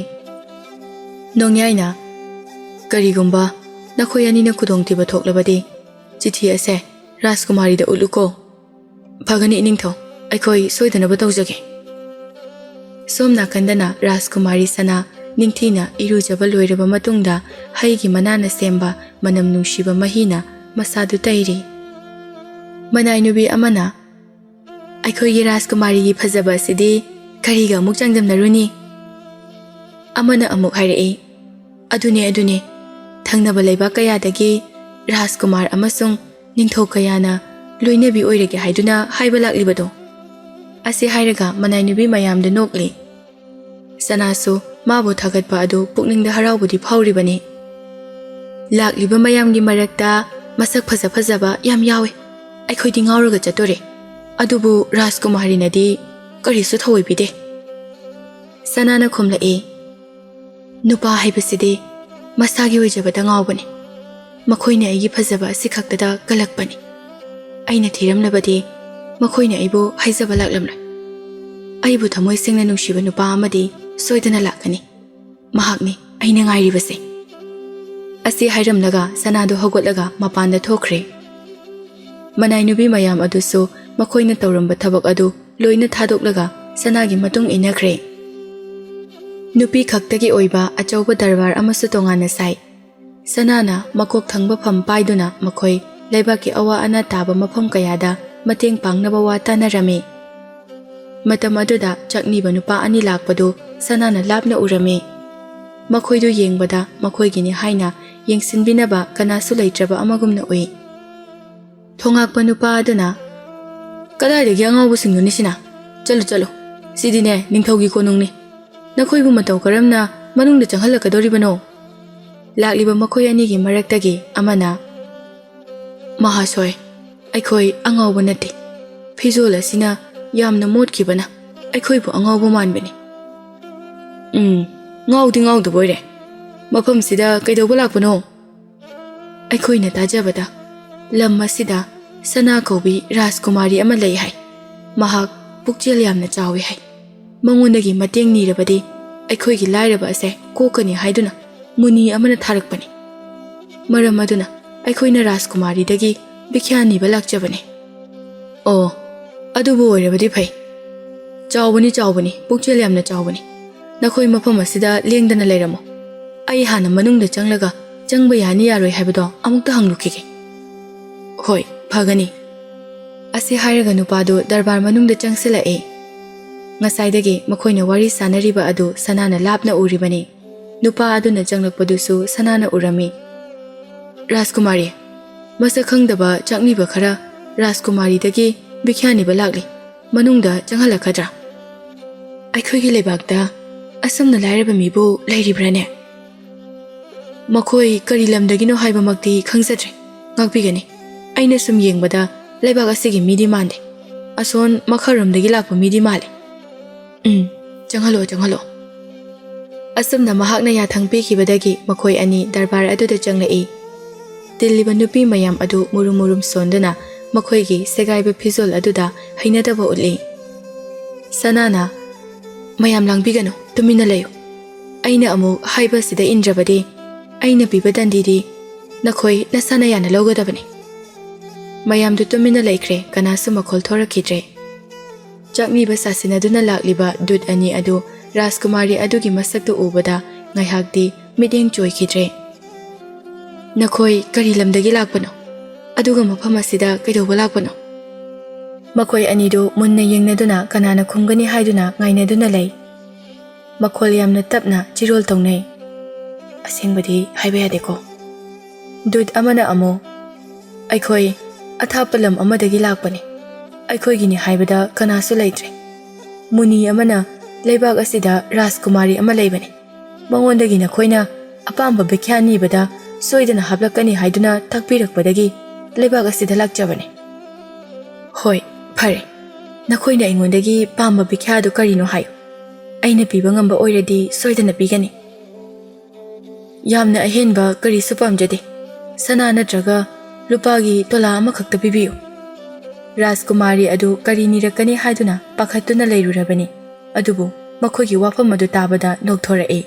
ꯅꯣꯡꯌꯥꯏꯅ, "ꯀꯔꯤꯒꯨꯝꯕ ꯅꯈꯣꯏ ꯑꯅꯤꯅ ꯈꯨꯗꯣꯡꯊꯤꯕ ꯊꯣꯛꯂꯕꯗꯤ ꯆꯤꯊꯤ ꯑꯁꯦ ꯔꯥꯖꯀꯨꯃꯥꯔꯤꯗ ꯎꯠꯂꯨꯀꯣ꯫ ꯐꯒꯅꯤ ꯏꯅꯤꯡꯊꯧ, ꯑꯩꯈꯣꯏ ꯁꯣꯏꯗꯅꯕ ꯇꯧꯖꯒꯦ꯫ ꯁꯣꯝ ꯅꯥꯀꯟꯗꯅ ꯔꯥꯖꯀꯨꯃꯥꯔꯤ ꯁꯅꯥ ꯅꯤꯡꯊꯤꯅ ꯏꯔꯨꯖꯕ ꯂꯣꯏꯔꯕ ꯃꯇꯨꯡꯗ ꯍꯩꯒꯤ ꯃꯅꯥꯅ ꯁꯦꯝꯕ ꯃꯅꯝ ꯅꯨꯡꯁꯤꯕ ꯃꯍꯤꯅ ꯃꯁꯥꯗꯨ ꯇꯩꯔꯤ꯫ ꯃꯅꯥꯏ ꯅꯨꯄꯤ ꯑꯃꯅ, "ꯑꯩꯈꯣꯏꯒꯤ ꯔꯥꯖꯀꯨꯃꯥꯔꯤꯒꯤ ꯐꯖꯕ ꯑꯁꯤꯗꯤ ꯀꯔꯤꯒ ꯑꯃꯨꯛ ꯆꯥꯡꯗꯝꯅꯔꯨꯅꯤ?" ꯑꯃꯅ ꯑꯃꯨꯛ ꯍꯥꯏꯔꯛꯏ, "ꯑꯗꯨꯅꯦ, ꯑꯗꯨꯅꯦ, ꯊꯪꯅꯕ ꯂꯩꯕꯥꯛ ꯀꯌꯥꯗꯒꯤ ꯔꯥꯖꯀꯨꯃꯥꯔ ꯑꯃꯁꯨꯡ ꯅꯤꯡꯊꯧ ꯀꯌꯥꯅ ꯂꯣꯏꯅꯕꯤ ꯑꯣꯏꯔꯒꯦ ꯍꯥꯏꯗꯨꯅ ꯍꯥꯏꯕ ꯂꯥꯛꯂꯤꯕꯗꯣ?" ꯑꯁꯤ ꯍꯥꯏꯔꯒ ꯃꯅꯥꯏ ꯅꯨꯄꯤ ꯃꯌꯥꯝꯗꯨ ꯅꯣꯛꯂꯤ꯫ ꯁꯅꯥꯁꯨ ꯃꯥꯕꯨ ꯊꯥꯒꯠꯄ ꯑꯗꯨ ꯄꯨꯛꯅꯤꯡꯗ ꯍꯔꯥꯎꯕꯗꯤ ꯐꯥꯎꯔꯤꯕꯅꯤ꯫ "ꯂꯥꯛꯂꯤꯕ ꯃꯌꯥꯝꯒꯤ ꯃꯔꯛꯇ ꯃꯁꯛ ꯐꯖ ꯐꯖꯕ ꯌꯥꯝ ꯌꯥꯎꯏ꯫ ꯑꯩꯈꯣꯏꯗꯤ ꯉꯥꯎꯔꯒ ꯆꯠꯇꯣꯔꯦ꯫ ꯑꯗꯨꯕꯨ ꯔꯥꯖꯀꯨꯃꯥꯔꯤꯅꯗꯤ ꯀꯔꯤꯁꯨ ꯊꯧꯑꯣꯏꯕꯤꯗꯦ꯫" ꯁꯅꯥꯅ ꯈꯨꯝꯂꯛꯏ, "ꯅꯨꯄꯥ ꯍꯥꯏꯕꯁꯤꯗꯤ ꯃꯁꯥꯒꯤ ꯑꯣꯏꯖꯕꯗ ꯉꯥꯎꯕꯅꯤ꯫ ꯃꯈꯣꯏꯅ ꯑꯩꯒꯤ ꯐꯖꯕ ꯑꯁꯤ ꯈꯛꯇꯗ ꯀꯜꯂꯛꯄꯅꯤ꯫ ꯑꯩꯅ ꯊꯤꯔꯝꯂꯕꯗꯤ ꯃꯈꯣꯏꯅ ꯑꯩꯕꯨ ꯍꯥꯏꯖꯕ ꯂꯥꯛꯂꯝꯂꯣꯏ꯫ ꯑꯩꯕꯨ ꯊꯃꯣꯏ ꯁꯦꯡꯅ ꯅꯨꯡꯁꯤꯕ ꯅꯨꯄꯥ ꯑꯃꯗꯤ ꯁꯣꯏꯗꯅ ꯂꯥꯛꯀꯅꯤ꯫ ꯃꯍꯥꯛꯅꯤ ꯑꯩꯅ ꯉꯥꯏꯔꯤꯕꯁꯦ꯫" ꯑꯁꯤ ꯍꯥꯏꯔꯝꯂꯒ ꯁꯅꯥꯗꯨ ꯍꯧꯒꯠꯂꯒ ꯃꯄꯥꯟꯗ ꯊꯣꯛꯈ꯭ꯔꯦ꯫ ꯃꯅꯥꯏ ꯅꯨꯄꯤ ꯃꯌꯥꯝ ꯑꯗꯨꯁꯨ ꯃꯈꯣꯏꯅ ꯇꯧꯔꯝꯕ ꯊꯕꯛ ꯑꯗꯨ ꯂꯣꯏꯅ ꯊꯥꯗꯣꯛꯂꯒ ꯁꯅꯥꯒꯤ ꯃꯇꯨꯡ ꯏꯟꯅꯈ꯭ꯔꯦ꯫ ꯅꯨꯄꯤ ꯈꯛꯇꯒꯤ ꯑꯣꯏꯕ ꯑꯆꯧꯕ ꯗꯔꯕꯥꯔ ꯑꯃꯁꯨ ꯇꯣꯉꯥꯟꯅ ꯁꯥꯏ꯫ ꯁꯅꯥꯅ ꯃꯀꯣꯛ ꯊꯪꯕ ꯐꯝ ꯄꯥꯏꯗꯨꯅ ꯃꯈꯣꯏ ꯂꯩꯕꯥꯛꯀꯤ ꯑꯋꯥ ꯑꯅꯥ ꯇꯥꯕ ꯃꯐꯝ ꯀꯌꯥꯗ ꯃꯇꯦꯡ ꯄꯥꯡꯅꯕ ꯋꯥ ꯇꯥꯅꯔꯝꯃꯤ꯫ ꯃꯇꯝ ꯑꯗꯨꯗ ꯆꯥꯛꯅꯤꯕ ꯅꯨꯄꯥ ꯑꯅꯤ ꯂꯥꯛꯄꯗꯨ ꯁꯅꯥꯅ ꯂꯥꯞꯅ ꯎꯔꯝꯃꯤ꯫ ꯃꯈꯣꯏꯗꯨ ꯌꯦꯡꯕꯗ ꯃꯈꯣꯏꯒꯤꯅꯤ ꯍꯥꯏꯅ ꯌꯦꯡꯁꯤꯟꯕꯤꯅꯕ ꯀꯅꯥꯁꯨ ꯂꯩꯇ꯭ꯔꯕ ꯑꯃꯒꯨꯝꯅ ꯎꯏ꯫ ꯊꯣꯉꯥꯛꯄ ꯅꯨꯄꯥ ꯑꯗꯨꯅ, "ꯀꯗꯥꯏꯗꯒꯤ ꯑꯉꯥꯎꯕꯁꯤꯡꯗꯨꯅꯤ ꯁꯤꯅ? ꯆꯠꯂꯨ, ꯆꯠꯂꯨ꯫ ꯁꯤꯗꯤꯅꯦ ꯅꯤꯡꯊꯧꯒꯤ ꯀꯣꯅꯨꯡꯅꯤ꯫ ꯅꯈꯣꯏꯕꯨ ꯃꯇꯧ ꯀꯔꯝꯅ ꯃꯅꯨꯡꯗ ꯆꯪꯍꯜꯂꯛꯀꯗꯧꯔꯤꯕꯅꯣ?" ꯂꯥꯛꯂꯤꯕ ꯃꯈꯣꯏ ꯑꯅꯤꯒꯤ ꯃꯔꯛꯇꯒꯤ ꯑꯃꯅ, "ꯃꯍꯥꯁꯣꯏ, ꯑꯩꯈꯣꯏ ꯑꯉꯥꯎꯕ ꯅꯠꯇꯦ꯫ ꯐꯤꯖꯣꯜ ꯑꯁꯤꯅ ꯌꯥꯝꯅ ꯃꯣꯠꯈꯤꯕꯅ ꯑꯩꯈꯣꯏꯕꯨ ꯑꯉꯥꯎꯕ ꯃꯥꯟꯕꯅꯤ꯫" "ꯎꯝ, ꯉꯥꯎꯗꯤ ꯉꯥꯎꯗꯕ ꯑꯣꯏꯔꯦ꯫ ꯃꯐꯝꯁꯤꯗ ꯀꯩꯗꯧꯕ ꯂꯥꯛꯄꯅꯣ?" "ꯑꯩꯈꯣꯏꯅ ꯇꯥꯖꯕꯗ ꯂꯝ ꯑꯁꯤꯗ ꯁꯅꯥ ꯀꯧꯕꯤ ꯔꯥꯖꯀꯨꯃꯥꯔꯤ ꯑꯃ ꯂꯩ ꯍꯥꯏ꯫ ꯃꯍꯥꯛ ꯄꯨꯛꯆꯦꯜ ꯌꯥꯝꯅ ꯆꯥꯎꯏ ꯍꯥꯏ꯫ ꯃꯉꯣꯟꯗꯒꯤ ꯃꯇꯦꯡ ꯅꯤꯔꯕꯗꯤ ꯑꯩꯈꯣꯏꯒꯤ ꯂꯥꯏꯔꯕ ꯑꯁꯦ ꯀꯣꯛꯀꯅꯤ ꯍꯥꯏꯗꯨꯅ ꯃꯨꯅꯤ ꯑꯃꯅ ꯊꯥꯔꯛꯄꯅꯤ꯫" ꯃꯔꯝ ꯑꯗꯨꯅ ꯑꯩꯈꯣꯏꯅ ꯔꯥꯖꯀꯨꯃꯥꯔꯤꯗꯒꯤ ꯚꯤꯈ꯭ꯌꯥ ꯅꯤꯕ ꯂꯥꯛꯆꯕꯅꯤ꯫ ꯑꯣ, ꯑꯗꯨꯕꯨ ꯑꯣꯏꯔꯕꯗꯤ ꯐꯩ꯫ ꯆꯥꯎꯕꯅꯤ, ꯆꯥꯎꯕꯅꯤ, ꯄꯨꯛꯆꯦꯜ ꯌꯥꯝꯅ ꯆꯥꯎꯕꯅꯤ꯫ ꯅꯈꯣꯏ ꯃꯐꯝ ꯑꯁꯤꯗ ꯂꯦꯡꯗꯅ ꯂꯩꯔꯝꯃꯨ꯫ ꯑꯩ ꯍꯥꯟꯅ ꯃꯅꯨꯡꯗ ꯆꯪꯂꯒ ꯆꯪꯕ ꯌꯥꯅꯤ ꯌꯥꯔꯣꯏ ꯍꯥꯏꯕꯗꯣ ꯑꯃꯨꯛꯇ ꯍꯪꯂꯨꯈꯤꯒꯦ꯫ ꯍꯣꯏ, ꯐꯒꯅꯤ꯫ ꯑꯁꯤ ꯍꯥꯏꯔꯒ ꯅꯨꯄꯥꯗꯨ ꯗꯔꯕꯥꯔ ꯃꯅꯨꯡꯗ ꯆꯪꯁꯤꯜꯂꯛꯏ꯫ ꯉꯁꯥꯏꯗꯒꯤ ꯃꯈꯣꯏꯅ ꯋꯥꯔꯤ ꯁꯥꯅꯔꯤꯕ ꯑꯗꯨ ꯁꯅꯥꯅ ꯂꯥꯞꯅ ꯎꯔꯤꯕꯅꯤ꯫ ꯅꯨꯄꯥ ꯑꯗꯨꯅ ꯆꯪꯂꯛꯄꯗꯨꯁꯨ ꯁꯅꯥꯅ ꯎꯔꯝꯃꯤ꯫ "ꯔꯥꯖꯀꯨꯃꯥꯔꯤ, ꯃꯁꯛ ꯈꯪꯗꯕ ꯆꯥꯛꯅꯤꯕ ꯈꯔ ꯔꯥꯖꯀꯨꯃꯥꯔꯤꯗꯒꯤ ꯚꯤꯈ꯭ꯌꯥ ꯅꯤꯕ ꯂꯥꯛꯂꯤ꯫ ꯃꯅꯨꯡꯗ ꯆꯪꯍꯜꯂꯛꯀꯗ꯭ꯔꯥ?" "ꯑꯩꯈꯣꯏꯒꯤ ꯂꯩꯕꯥꯛꯇ ꯑꯁꯨꯝꯅ ꯂꯥꯏꯔꯕ ꯃꯤꯕꯨ ꯂꯩꯔꯤꯕ꯭ꯔꯥꯅꯦ?" "ꯃꯈꯣꯏ ꯀꯔꯤ ꯂꯝꯗꯒꯤꯅꯣ ꯍꯥꯏꯕꯃꯛꯇꯤ ꯈꯪꯖꯗ꯭ꯔꯦ꯫ ꯉꯥꯛꯄꯤꯒꯅꯤ꯫ ꯑꯩꯅ ꯁꯨꯝ ꯌꯦꯡꯕꯗ ꯂꯩꯕꯥꯛ ꯑꯁꯤꯒꯤ ꯃꯤꯗꯤ ꯃꯥꯟꯗꯦ꯫ ꯑꯁꯣꯟ ꯃꯈꯥꯔꯣꯝꯗꯒꯤ ꯂꯥꯛꯄ ꯃꯤꯗꯤ ꯃꯥꯜꯂꯦ꯫ ꯎꯝ, ꯆꯪꯍꯜꯂꯣ, ꯆꯪꯍꯜꯂꯣ꯫" ꯑꯁꯨꯝꯅ ꯃꯍꯥꯛꯅ ꯌꯥꯊꯪ ꯄꯤꯈꯤꯕꯗꯒꯤ ꯃꯈꯣꯏ ꯑꯅꯤ ꯗꯔꯕꯥꯔ ꯑꯗꯨꯗ ꯆꯪꯂꯛꯏ꯫ ꯇꯤꯜꯂꯤꯕ ꯅꯨꯄꯤ ꯃꯌꯥꯝ ꯑꯗꯨ ꯃꯨꯔꯨꯝ ꯃꯨꯔꯨꯝ ꯁꯣꯟꯗꯨꯅ ꯃꯈꯣꯏꯒꯤ ꯁꯦꯒꯥꯏꯕ ꯐꯤꯖꯣꯜ ꯑꯗꯨꯗ ꯍꯩꯅꯗꯕ ꯎꯠꯂꯤ꯫ ꯁꯅꯥꯅ, "ꯃꯌꯥꯝ ꯂꯥꯡꯕꯤꯒꯅꯨ, ꯇꯨꯃꯤꯟꯅ ꯂꯩꯌꯨ꯫ ꯑꯩꯅ ꯑꯃꯨꯛ ꯍꯥꯏꯕ ꯑꯁꯤꯗ ꯏꯟꯗ꯭ꯔꯕꯗꯤ ꯑꯩꯅ ꯄꯤꯕ ꯗꯟꯗꯤꯗꯤ ꯅꯈꯣꯏ ꯅꯁꯥꯅ ꯌꯥꯅ ꯂꯧꯒꯗꯕꯅꯤ꯫" ꯃꯌꯥꯝꯗꯨ ꯇꯨꯃꯤꯟꯅ ꯂꯩꯈ꯭ꯔꯦ, ꯀꯅꯥꯁꯨ ꯃꯈꯣꯜ ꯊꯣꯔꯛꯈꯤꯗ꯭ꯔꯦ꯫ ꯆꯥꯛꯅꯤꯕ ꯁꯥꯁꯤꯟꯅꯗꯨꯅ ꯂꯥꯛꯂꯤꯕ ꯗꯨꯠ ꯑꯅꯤ ꯑꯗꯨ ꯔꯥꯖꯀꯨꯃꯥꯔꯤ ꯑꯗꯨꯒꯤ ꯃꯁꯛꯇꯨ ꯎꯕꯗ ꯉꯥꯏꯍꯥꯛꯇꯤ ꯃꯤꯠꯌꯦꯡ ꯆꯣꯏꯈꯤꯗ꯭ꯔꯦ꯫ "ꯅꯈꯣꯏ ꯀꯔꯤ ꯂꯝꯗꯒꯤ ꯂꯥꯛꯄꯅꯣ? ꯑꯗꯨꯒ ꯃꯐꯝ ꯑꯁꯤꯗ ꯀꯩꯗꯧꯕ ꯂꯥꯛꯄꯅꯣ?" ꯃꯈꯣꯏ ꯑꯅꯤꯗꯨ ꯃꯨꯟꯅ ꯌꯦꯡꯅꯗꯨꯅ ꯀꯅꯥꯅ ꯈꯨꯝꯒꯅꯤ ꯍꯥꯏꯗꯨꯅ ꯉꯥꯏꯅꯗꯨꯅ ꯂꯩ꯫ ꯃꯈꯣꯜ ꯌꯥꯝꯅ ꯇꯞꯅ ꯆꯤꯔꯣꯜ ꯇꯧꯅꯩ꯫ "ꯑꯁꯦꯡꯕꯗꯤ ꯍꯥꯏꯕ ꯌꯥꯗꯦꯀꯣ꯫" ꯗꯨꯠ ꯑꯃꯅ ꯑꯃꯨꯛ, "ꯑꯩꯈꯣꯏ ꯑꯊꯥꯞꯄ ꯂꯝ ꯑꯃꯗꯒꯤ ꯂꯥꯛꯄꯅꯤ꯫ ꯑꯩꯈꯣꯏꯒꯤꯅꯤ ꯍꯥꯏꯕꯗ ꯀꯅꯥꯁꯨ ꯂꯩꯇ꯭ꯔꯦ꯫ ꯃꯨꯅꯤ ꯑꯃꯅ ꯂꯩꯕꯥꯛ ꯑꯁꯤꯗ ꯔꯥꯖꯀꯨꯃꯥꯔꯤ ꯑꯃ ꯂꯩꯕꯅꯤ꯫ ꯃꯉꯣꯟꯗꯒꯤ ꯅꯈꯣꯏꯅ ꯑꯄꯥꯝꯕ ꯚꯤꯈ꯭ꯌꯥ ꯅꯤꯕꯗ ꯁꯣꯏꯗꯅ ꯍꯥꯞꯂꯛꯀꯅꯤ ꯍꯥꯏꯗꯨꯅ ꯇꯥꯛꯄꯤꯔꯛꯄꯗꯒꯤ ꯂꯩꯕꯥꯛ ꯑꯁꯤꯗ ꯂꯥꯛꯆꯕꯅꯤ꯫" "ꯍꯣꯏ, ꯐꯔꯦ꯫ ꯅꯈꯣꯏꯅ ꯑꯩꯉꯣꯟꯗꯒꯤ ꯄꯥꯝꯕ ꯚꯤꯈ꯭ꯌꯥꯗꯨ ꯀꯔꯤꯅꯣ ꯍꯥꯏꯌꯨ꯫ ꯑꯩꯅ ꯄꯤꯕ ꯉꯝꯕ ꯑꯣꯏꯔꯗꯤ ꯁꯣꯏꯗꯅ ꯄꯤꯒꯅꯤ꯫" "ꯌꯥꯝꯅ ꯑꯍꯦꯟꯕ ꯀꯔꯤꯁꯨ ꯄꯥꯝꯖꯗꯦ꯫ ꯁꯅꯥ ꯅꯠꯇ꯭ꯔꯒ ꯂꯨꯄꯥꯒꯤ ꯇꯣꯂꯥ ꯑꯃꯈꯛꯇ ꯄꯤꯕꯤꯌꯨ꯫" ꯔꯥꯖꯀꯨꯃꯥꯔꯤ ꯑꯗꯨ ꯀꯔꯤ ꯅꯤꯔꯛꯀꯅꯤ ꯍꯥꯏꯗꯨꯅ ꯄꯥꯈꯠꯇꯨꯅ ꯂꯩꯔꯨꯔꯕꯅꯤ꯫ ꯑꯗꯨꯕꯨ ꯃꯈꯣꯏꯒꯤ ꯋꯥꯐꯝ ꯑꯗꯨ ꯇꯥꯕꯗ ꯅꯣꯛꯊꯣꯔꯛꯏ꯫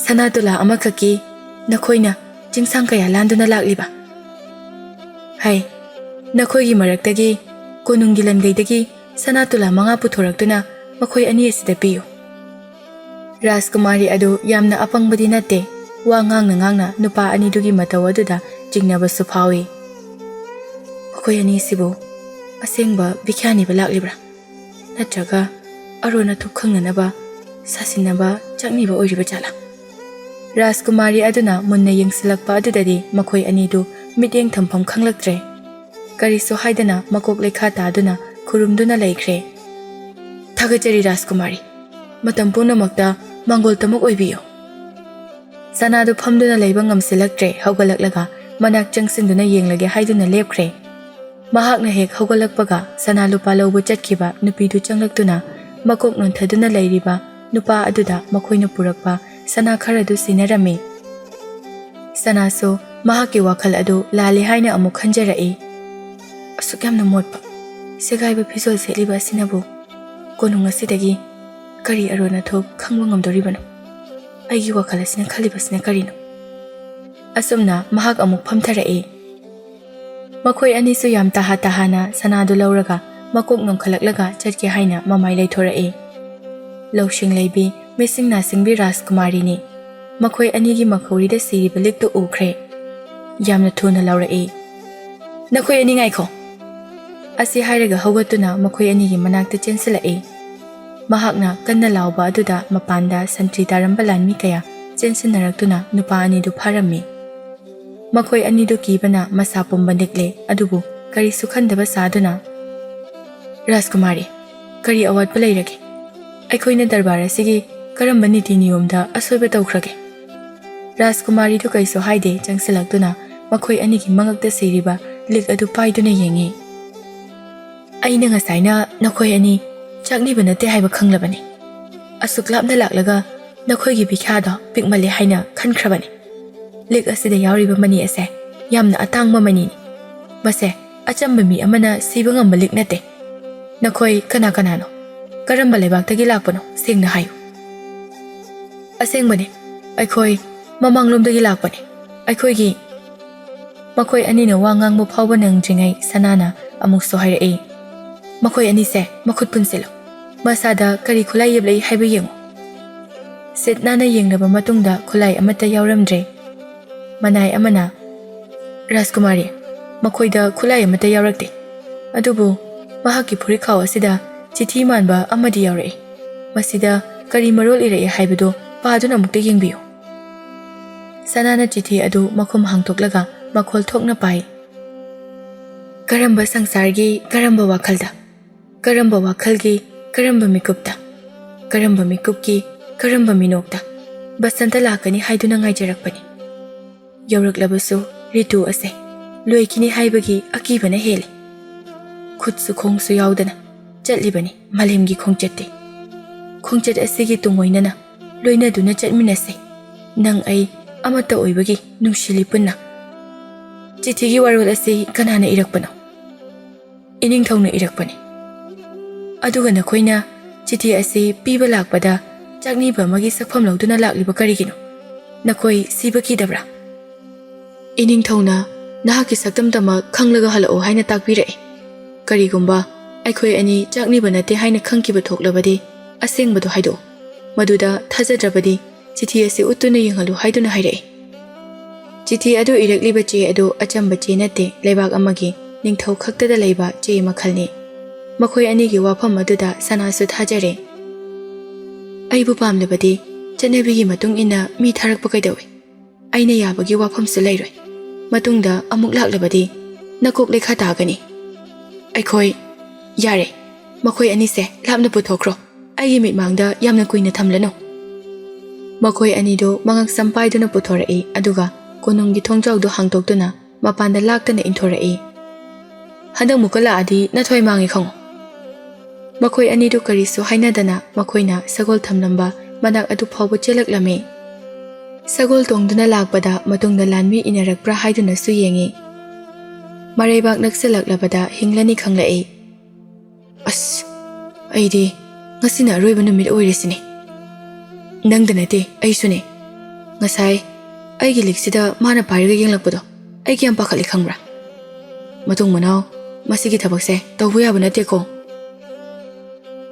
"ꯁꯅꯥ ꯇꯣꯂꯥ ꯑꯃꯈꯛꯀꯤ "ꯅꯈꯣꯏꯅ ꯆꯤꯡꯁꯥꯡ ꯀꯌꯥ ꯂꯥꯟꯗꯨꯅ ꯂꯥꯛꯂꯤꯕ?" "ꯍꯥꯏ, ꯅꯈꯣꯏꯒꯤ ꯃꯔꯛꯇꯒꯤ ꯀꯣꯅꯨꯡꯒꯤ ꯂꯟꯒꯩꯗꯒꯤ ꯁꯅꯥ ꯇꯨꯂꯥ ꯃꯉꯥ ꯄꯨꯊꯣꯔꯛꯇꯨꯅ ꯃꯈꯣꯏ ꯑꯅꯤ ꯑꯁꯤꯗ ꯄꯤꯌꯨ꯫" ꯔꯥꯖꯀꯨꯃꯥꯔꯤ ꯑꯗꯨ ꯌꯥꯝꯅ ꯑꯄꯪꯕꯗꯤ ꯅꯠꯇꯦ꯫ ꯋꯥ ꯉꯥꯡꯅ ꯉꯥꯡꯅ ꯅꯨꯄꯥ ꯑꯅꯤꯗꯨꯒꯤ ꯃꯇꯧ ꯑꯗꯨꯗ ꯆꯤꯡꯅꯕꯁꯨ ꯐꯥꯎꯏ꯫ "ꯃꯈꯣꯏ ꯑꯅꯤꯁꯤꯕꯨ ꯑꯁꯦꯡꯕ ꯕꯤꯈ꯭ꯌꯥꯅꯤꯕ ꯂꯥꯛꯂꯤꯕ꯭ꯔꯥ? ꯅꯠꯇ꯭ꯔꯒ ꯑꯔꯣꯟ ꯑꯊꯨꯞ ꯈꯪꯅꯅꯕ ꯁꯥꯁꯤꯟꯅꯕ ꯆꯥꯛꯅꯤꯕ ꯑꯣꯏꯔꯤꯕ ꯖꯥꯠꯂꯥ?" ꯔꯥꯖꯀꯨꯃꯥꯔꯤ ꯑꯗꯨꯅ ꯃꯨꯟꯅ ꯌꯦꯡꯁꯤꯜꯂꯛꯄ ꯑꯗꯨꯗꯗꯤ ꯃꯈꯣꯏ ꯑꯅꯤꯗꯨ ꯃꯤꯠꯌꯦꯡ ꯊꯝꯐꯝ ꯈꯪꯂꯛꯇ꯭ꯔꯦ꯫ ꯀꯔꯤꯁꯨ ꯍꯥꯏꯗꯅ ꯃꯀꯣꯛ ꯂꯩꯈꯥ ꯇꯥꯗꯨꯅ ꯈꯨꯔꯨꯝꯗꯨꯅ ꯂꯩꯈ꯭ꯔꯦ꯫ "ꯊꯥꯒꯠꯆꯔꯤ ꯔꯥꯖꯀꯨꯃꯥꯔꯤ꯫ ꯃꯇꯝ ꯄꯨꯝꯅꯃꯛꯇ ꯃꯥꯡꯒꯣꯜ ꯇꯃꯨꯛ ꯑꯣꯏꯕꯤꯌꯨ꯫" ꯁꯅꯥꯗꯨ ꯐꯝꯗꯨꯅ ꯂꯩꯕ ꯉꯝꯁꯤꯜꯂꯛꯇ꯭ꯔꯦ, ꯍꯧꯒꯠꯂꯛꯂꯒ ꯃꯅꯥꯛ ꯆꯪꯁꯤꯟꯗꯨꯅ ꯌꯦꯡꯂꯒꯦ ꯍꯥꯏꯗꯨꯅ ꯂꯦꯞꯈ꯭ꯔꯦ꯫ ꯃꯍꯥꯛꯅ ꯍꯦꯛ ꯍꯧꯒꯠꯂꯛꯄꯒ ꯁꯅꯥ ꯂꯨꯄꯥ ꯂꯧꯕ ꯆꯠꯈꯤꯕ ꯅꯨꯄꯤꯗꯨ ꯆꯪꯂꯛꯇꯨꯅ ꯃꯀꯣꯛ ꯅꯣꯟꯊꯗꯨꯅ ꯂꯩꯔꯤꯕ ꯅꯨꯄꯥ ꯑꯗꯨꯗ ꯃꯈꯣꯏꯅ ꯄꯨꯔꯛꯄ ꯁꯅꯥ ꯈꯔꯗꯨ ꯁꯤꯟꯅꯔꯝꯃꯤ꯫ ꯁꯅꯥꯁꯨ ꯃꯍꯥꯛꯀꯤ ꯋꯥꯈꯜ ꯑꯗꯨ ꯂꯥꯜꯂꯦ ꯍꯥꯏꯅ ꯑꯃꯨꯛ ꯈꯟꯖꯔꯛꯏ꯫ "ꯑꯁꯨꯛ ꯌꯥꯝꯅ ꯃꯣꯠꯄ, ꯁꯦꯒꯥꯏꯕ ꯐꯤꯖꯣꯜ ꯁꯦꯠꯂꯤꯕ ꯑꯁꯤꯅꯕꯨ ꯀꯣꯅꯨꯡ ꯑꯁꯤꯗꯒꯤ ꯀꯔꯤ ꯑꯔꯣꯟ ꯑꯊꯨꯞ ꯈꯪꯕ ꯉꯝꯗꯣꯔꯤꯕꯅꯣ? ꯑꯩꯒꯤ ꯋꯥꯈꯜ ꯑꯁꯤꯅ ꯈꯜꯂꯤꯕꯁꯤꯅ ꯀꯔꯤꯅꯣ?" ꯑꯁꯨꯝꯅ ꯃꯍꯥꯛ ꯑꯃꯨꯛ ꯐꯝꯊꯔꯛꯏ꯫ ꯃꯈꯣꯏ ꯑꯅꯤꯁꯨ ꯌꯥꯝ ꯇꯍꯥ ꯇꯍꯥꯅ ꯁꯅꯥꯗꯨ ꯂꯧꯔꯒ ꯃꯀꯣꯛ ꯅꯣꯡꯈꯠꯂꯛꯂꯒ ꯆꯠꯀꯦ ꯍꯥꯏꯅ ꯃꯃꯥꯏ ꯂꯩꯊꯣꯔꯛꯏ꯫ ꯂꯧꯁꯤꯡ ꯂꯩꯕꯤ, ꯃꯤꯁꯤꯡ ꯅꯥꯁꯤꯡꯕꯤ ꯔꯥꯖꯀꯨꯃꯥꯔꯤꯅꯤ꯫ ꯃꯈꯣꯏ ꯑꯅꯤꯒꯤ ꯃꯈꯧꯔꯤꯗ ꯁꯤꯔꯤꯕ ꯂꯤꯛꯇꯨ ꯎꯈ꯭ꯔꯦ꯫ ꯌꯥꯝꯅ ꯊꯨꯅ ꯂꯥꯎꯔꯛꯏ, "ꯅꯈꯣꯏ ꯑꯅꯤ ꯉꯥꯏꯈꯣ!" ꯑꯁꯤ ꯍꯥꯏꯔꯒ ꯍꯧꯒꯠꯇꯨꯅ ꯃꯈꯣꯏ ꯑꯅꯤꯒꯤ ꯃꯅꯥꯛꯇ ꯆꯦꯟꯁꯤꯜꯂꯛꯏ꯫ ꯃꯍꯥꯛꯅ ꯀꯟꯅ ꯂꯥꯎꯕ ꯑꯗꯨꯗ ꯃꯄꯥꯟꯗ ꯁꯟꯇ꯭ꯔꯤ ꯇꯥꯔꯝꯕ ꯂꯥꯟꯃꯤ ꯀꯌꯥ ꯆꯦꯟꯁꯤꯟꯅꯔꯛꯇꯨꯅ ꯅꯨꯄꯥ ꯑꯅꯤꯗꯨ ꯐꯥꯔꯝꯃꯤ꯫ ꯃꯈꯣꯏ ꯑꯅꯤꯗꯨ ꯀꯤꯕꯅ ꯃꯁꯥ ꯄꯨꯝꯕ ꯅꯤꯛꯂꯦ, ꯑꯗꯨꯕꯨ ꯀꯔꯤꯁꯨ ꯈꯟꯗꯕ ꯁꯥꯗꯨꯅ, "ꯔꯥꯖꯀꯨꯃꯥꯔꯤ, ꯀꯔꯤ ꯑꯋꯥꯠꯄ ꯂꯩꯔꯒꯦ? ꯑꯩꯈꯣꯏꯅ ꯗꯔꯕꯥꯔ ꯑꯁꯤꯒꯤ ꯀꯔꯝꯕ ꯅꯤꯇꯤ ꯅꯤꯌꯣꯝꯗ ꯑꯁꯣꯏꯕ ꯇꯧꯈ꯭ꯔꯒꯦ?" ꯔꯥꯖꯀꯨꯃꯥꯔꯤꯗꯨ ꯀꯩꯁꯨ ꯍꯥꯏꯗꯦ, ꯆꯪꯁꯤꯜꯂꯛꯇꯨꯅ ꯃꯈꯣꯏ ꯑꯅꯤꯒꯤ ꯃꯉꯛꯇ ꯁꯤꯔꯤꯕ ꯂꯤꯛ ꯑꯗꯨ ꯄꯥꯏꯗꯨꯅ ꯌꯦꯡꯉꯤ꯫ "ꯑꯩꯅ ꯉꯁꯥꯏꯅ ꯅꯈꯣꯏ ꯑꯅꯤ ꯆꯥꯛꯅꯤꯕ ꯅꯠꯇꯦ ꯍꯥꯏꯕ ꯈꯪꯂꯕꯅꯤ꯫ ꯑꯁꯨꯛ ꯂꯥꯞꯅ ꯂꯥꯛꯂꯒ ꯅꯈꯣꯏꯒꯤ ꯕꯤꯈ꯭ꯌꯥꯗꯣ ꯄꯤꯛꯃꯜꯂꯦ ꯍꯥꯏꯅ ꯈꯟꯈ꯭ꯔꯕꯅꯤ꯫ ꯂꯤꯛ ꯑꯁꯤꯗ ꯌꯥꯎꯔꯤꯕ ꯃꯅꯤ ꯑꯁꯦ ꯌꯥꯝꯅ ꯑꯇꯥꯡꯕ ꯃꯅꯤꯅꯤ꯫ ꯃꯁꯦ ꯑꯆꯝꯕ ꯃꯤ ꯑꯃꯅ ꯁꯤꯕ ꯉꯝꯕ ꯂꯤꯛ ꯅꯠꯇꯦ꯫ ꯅꯈꯣꯏ ꯀꯅꯥ ꯀꯅꯥꯅꯣ? ꯀꯔꯝꯕ ꯂꯩꯕꯥꯛꯇꯒꯤ ꯂꯥꯛꯄꯅꯣ? ꯁꯦꯡꯅ ꯍꯥꯏꯌꯨ꯫" "ꯑꯁꯦꯡꯕꯅꯦ, ꯑꯩꯈꯣꯏ ꯃꯃꯥꯡꯂꯣꯝꯗꯒꯤ ꯂꯥꯛꯄꯅꯦ꯫ ꯑꯩꯈꯣꯏꯒꯤ꯫ ꯃꯈꯣꯏ ꯑꯅꯤꯅ ꯋꯥ ꯉꯥꯡꯕ ꯐꯥꯎꯕ ꯅꯪꯗ꯭ꯔꯤꯉꯩ ꯁꯅꯥꯅ ꯑꯃꯨꯛꯁꯨ ꯍꯥꯏꯔꯛꯏ, "ꯃꯈꯣꯏ ꯑꯅꯤꯁꯦ ꯃꯈꯨꯠ ꯄꯨꯟꯁꯤꯜꯂꯨ꯫ ꯃꯁꯥꯗ ꯀꯔꯤ ꯈꯨꯠꯂꯥꯏ ꯌꯦꯞꯂꯛꯏ ꯍꯥꯏꯕ ꯌꯦꯡꯉꯨ꯫" ꯁꯤꯠ ꯅꯥꯟꯅ ꯌꯦꯡꯂꯕ ꯃꯇꯨꯡꯗ ꯈꯨꯠꯂꯥꯏ ꯑꯃꯠꯇ ꯌꯥꯎꯔꯝꯗ꯭ꯔꯦ꯫ ꯃꯅꯥꯏ ꯑꯃꯅ, "ꯔꯥꯖꯀꯨꯃꯥꯔꯤ, ꯃꯈꯣꯏꯗ ꯈꯨꯠꯂꯥꯏ ꯑꯃꯠꯇ ꯌꯥꯎꯔꯛꯇꯦ꯫ ꯑꯗꯨꯕꯨ ꯃꯍꯥꯛꯀꯤ ꯐꯨꯔꯤꯠꯈꯥꯎ ꯑꯁꯤꯗ ꯆꯤꯊꯤ ꯃꯥꯟꯕ ꯑꯃꯗꯤ ꯌꯥꯎꯔꯛꯏ꯫ ꯃꯁꯤꯗ ꯀꯔꯤ ꯃꯔꯣꯜ ꯏꯔꯛꯏ ꯍꯥꯏꯕꯗꯨ ꯄꯥꯗꯨꯅ ꯑꯃꯨꯛꯇ ꯌꯦꯡꯕꯤꯌꯨ꯫" ꯁꯅꯥꯅ ꯆꯤꯊꯤ ꯑꯗꯨ ꯃꯈꯨꯝ ꯍꯥꯡꯗꯣꯛꯂꯒ ꯃꯈꯣꯜ ꯊꯣꯛꯅ ꯄꯥꯏ꯫ "ꯀꯔꯝꯕ ꯁꯪꯁꯥꯔꯒꯤ ꯀꯔꯝꯕ ꯋꯥꯈꯜꯗ, ꯀꯔꯝꯕ ꯋꯥꯈꯜꯒꯤ ꯀꯔꯝꯕ ꯃꯤꯀꯨꯞꯇ, ꯀꯔꯝꯕ ꯃꯤꯀꯨꯞꯀꯤ ꯀꯔꯝꯕ ꯃꯤꯅꯣꯛꯇ ꯕꯁꯟꯇ ꯂꯥꯛꯀꯅꯤ ꯍꯥꯏꯗꯨꯅ ꯉꯥꯏꯖꯔꯛꯄꯅꯤ꯫ ꯌꯧꯔꯛꯂꯕꯁꯨ ꯔꯤꯇꯨ ꯑꯁꯦ ꯂꯣꯏꯈꯤꯅꯤ ꯍꯥꯏꯕꯒꯤ ꯑꯀꯤꯕꯅ ꯍꯦꯜꯂꯤ꯫ ꯈꯨꯠꯁꯨ ꯈꯣꯡꯁꯨ ꯌꯥꯎꯗꯅ ꯆꯠꯂꯤꯕꯅꯤ ꯃꯥꯂꯦꯝꯒꯤ ꯈꯣꯡꯆꯠꯇꯤ꯫ ꯈꯣꯡꯆꯠ ꯑꯁꯤꯒꯤ ꯇꯨꯡꯑꯣꯏꯅꯅ ꯂꯣꯏꯅꯗꯨꯅ ꯆꯠꯃꯤꯟꯅꯁꯦ, ꯅꯪ ꯑꯩ ꯑꯃꯠꯇ ꯑꯣꯏꯕꯒꯤ ꯅꯨꯡꯁꯤꯂꯤ ꯄꯨꯟꯅ꯫" "ꯆꯤꯊꯤꯒꯤ ꯋꯥꯔꯣꯜ ꯑꯁꯤ ꯀꯅꯥꯅ ꯏꯔꯛꯄꯅꯣ?" "ꯏꯅꯤꯡꯊꯧꯅ ꯏꯔꯛꯄꯅꯤ꯫" "ꯑꯗꯨꯒ ꯅꯈꯣꯏꯅ ꯆꯤꯊꯤ ꯑꯁꯤ ꯄꯤꯕ ꯂꯥꯛꯄꯗ ꯆꯥꯛꯅꯤꯕ ꯑꯃꯒꯤ ꯁꯛꯐꯝ ꯂꯧꯗꯨꯅ ꯂꯥꯛꯂꯤꯕ ꯀꯔꯤꯒꯤꯅꯣ? ꯅꯈꯣꯏ ꯁꯤꯕ ꯀꯤꯗꯕ꯭ꯔꯥ?" "ꯏꯅꯤꯡꯊꯧꯅ ꯅꯍꯥꯛꯀꯤ ꯁꯛꯇꯝꯇꯃꯛ ꯈꯪꯂꯒ ꯍꯜꯂꯛꯎ ꯍꯥꯏꯅ ꯇꯥꯛꯄꯤꯔꯛꯏ꯫ ꯀꯔꯤꯒꯨꯝꯕ ꯑꯩꯈꯣꯏ ꯑꯅꯤ ꯆꯥꯛꯅꯤꯕ ꯅꯠꯇꯦ ꯍꯥꯏꯅ ꯈꯪꯈꯤꯕ ꯊꯣꯛꯂꯕꯗꯤ ꯑꯁꯦꯡꯕꯗꯣ ꯍꯥꯏꯗꯣꯛꯎ꯫ ꯃꯗꯨꯗ ꯊꯥꯖꯗ꯭ꯔꯕꯗꯤ ꯆꯤꯊꯤ ꯑꯁꯤ ꯎꯠꯇꯨꯅ ꯌꯦꯡꯍꯜꯂꯨ ꯍꯥꯏꯗꯨꯅ ꯍꯥꯏꯔꯛꯏ꯫" ꯆꯤꯊꯤ ꯑꯗꯨ ꯏꯔꯛꯂꯤꯕ ꯆꯦ ꯑꯗꯨ ꯑꯆꯝꯕ ꯆꯦ ꯅꯠꯇꯦ, ꯂꯩꯕꯥꯛ ꯑꯃꯒꯤ ꯅꯤꯡꯊꯧ ꯈꯛꯇꯗ ꯂꯩꯕ ꯆꯦ ꯃꯈꯜꯅꯤ꯫ ꯃꯈꯣꯏ ꯑꯅꯤꯒꯤ ꯋꯥꯐꯝ ꯑꯗꯨꯗ ꯁꯅꯥꯁꯨ ꯊꯥꯖꯔꯦ꯫ "ꯑꯩꯕꯨ ꯄꯥꯝꯂꯕꯗꯤ ꯆꯠꯅꯕꯤꯒꯤ ꯃꯇꯨꯡ ꯏꯟꯅ ꯃꯤ ꯊꯥꯔꯛꯄ ꯀꯩꯗꯧꯏ? ꯑꯩꯅ ꯌꯥꯕꯒꯤ ꯋꯥꯐꯝꯁꯨ ꯂꯩꯔꯣꯏ꯫ ꯃꯇꯨꯡꯗ ꯑꯃꯨꯛ ꯂꯥꯛꯂꯕꯗꯤ ꯅꯀꯣꯛ ꯂꯩꯈꯥ ꯇꯥꯒꯅꯤ꯫" "ꯑꯩꯈꯣꯏ꯫" "ꯌꯥꯔꯦ, ꯃꯈꯣꯏ ꯑꯅꯤꯁꯦ ꯂꯥꯞꯅ ꯄꯨꯊꯣꯛꯈ꯭ꯔꯣ꯫ ꯑꯩꯒꯤ ꯃꯤꯠꯃꯥꯡꯗ ꯌꯥꯝꯅ ꯀꯨꯏꯅ ꯊꯝꯂꯅꯨ꯫" ꯃꯈꯣꯏ ꯑꯅꯤꯗꯨ ꯃꯉꯛꯁꯝ ꯄꯥꯏꯗꯨꯅ ꯄꯨꯊꯣꯔꯛꯏ, ꯑꯗꯨꯒ ꯀꯣꯅꯨꯡꯒꯤ ꯊꯣꯡꯖꯥꯎꯗꯨ ꯍꯥꯡꯗꯣꯛꯇꯨꯅ ꯃꯄꯥꯟꯗ ꯂꯥꯛꯇꯅ ꯏꯟꯊꯣꯔꯛꯏ꯫ "ꯍꯟꯗꯛ ꯃꯨꯛꯀ ꯂꯥꯛꯑꯗꯤ ꯅꯊ꯭ꯋꯥꯏ ꯃꯥꯡꯉꯦ ꯈꯪꯉꯨ꯫" ꯃꯈꯣꯏ ꯑꯅꯤꯗꯨ ꯀꯔꯤꯁꯨ ꯍꯥꯏꯅꯗꯅ ꯃꯈꯣꯏꯅ ꯁꯒꯣꯜ ꯊꯝꯂꯝꯕ ꯃꯅꯥꯛ ꯑꯗꯨ ꯐꯥꯎꯕ ꯆꯦꯜꯂꯛꯂꯝꯃꯤ꯫ ꯁꯒꯣꯜ ꯇꯣꯡꯗꯨꯅ ꯂꯥꯛꯄꯗ ꯃꯇꯨꯡꯗ ꯂꯥꯟꯃꯤ ꯏꯟꯅꯔꯛꯄ꯭ꯔꯥ ꯍꯥꯏꯗꯨꯅꯁꯨ ꯌꯦꯡꯉꯤ꯫ ꯃꯔꯩꯕꯥꯛ ꯅꯛꯁꯤꯜꯂꯛꯂꯕꯗ ꯍꯤꯡꯂꯅꯤ ꯈꯪꯂꯛꯏ꯫ "ꯑꯁ, ꯑꯩꯗꯤ ꯉꯁꯤꯅ ꯑꯔꯣꯏꯕ ꯅꯨꯃꯤꯠ ꯑꯣꯏꯔꯤꯁꯤꯅꯦ꯫ ꯅꯪꯗ ꯅꯠꯇꯦ, ꯑꯩꯁꯨꯅꯦ꯫ ꯉꯁꯥꯏ ꯑꯩꯒꯤ ꯂꯤꯛꯁꯤꯗ ꯃꯥꯅ ꯄꯥꯏꯔꯒ ꯌꯦꯡꯂꯛꯄꯗꯣ ꯑꯩ ꯀꯌꯥꯝ ꯄꯥꯈꯠꯂꯤ ꯈꯪꯕ꯭ꯔꯥ? ꯃꯇꯨꯡ ꯃꯅꯥꯎ, ꯃꯁꯤꯒꯤ ꯊꯕꯛꯁꯦ ꯇꯧꯕ ꯌꯥꯕ ꯅꯠꯇꯦꯀꯣ꯫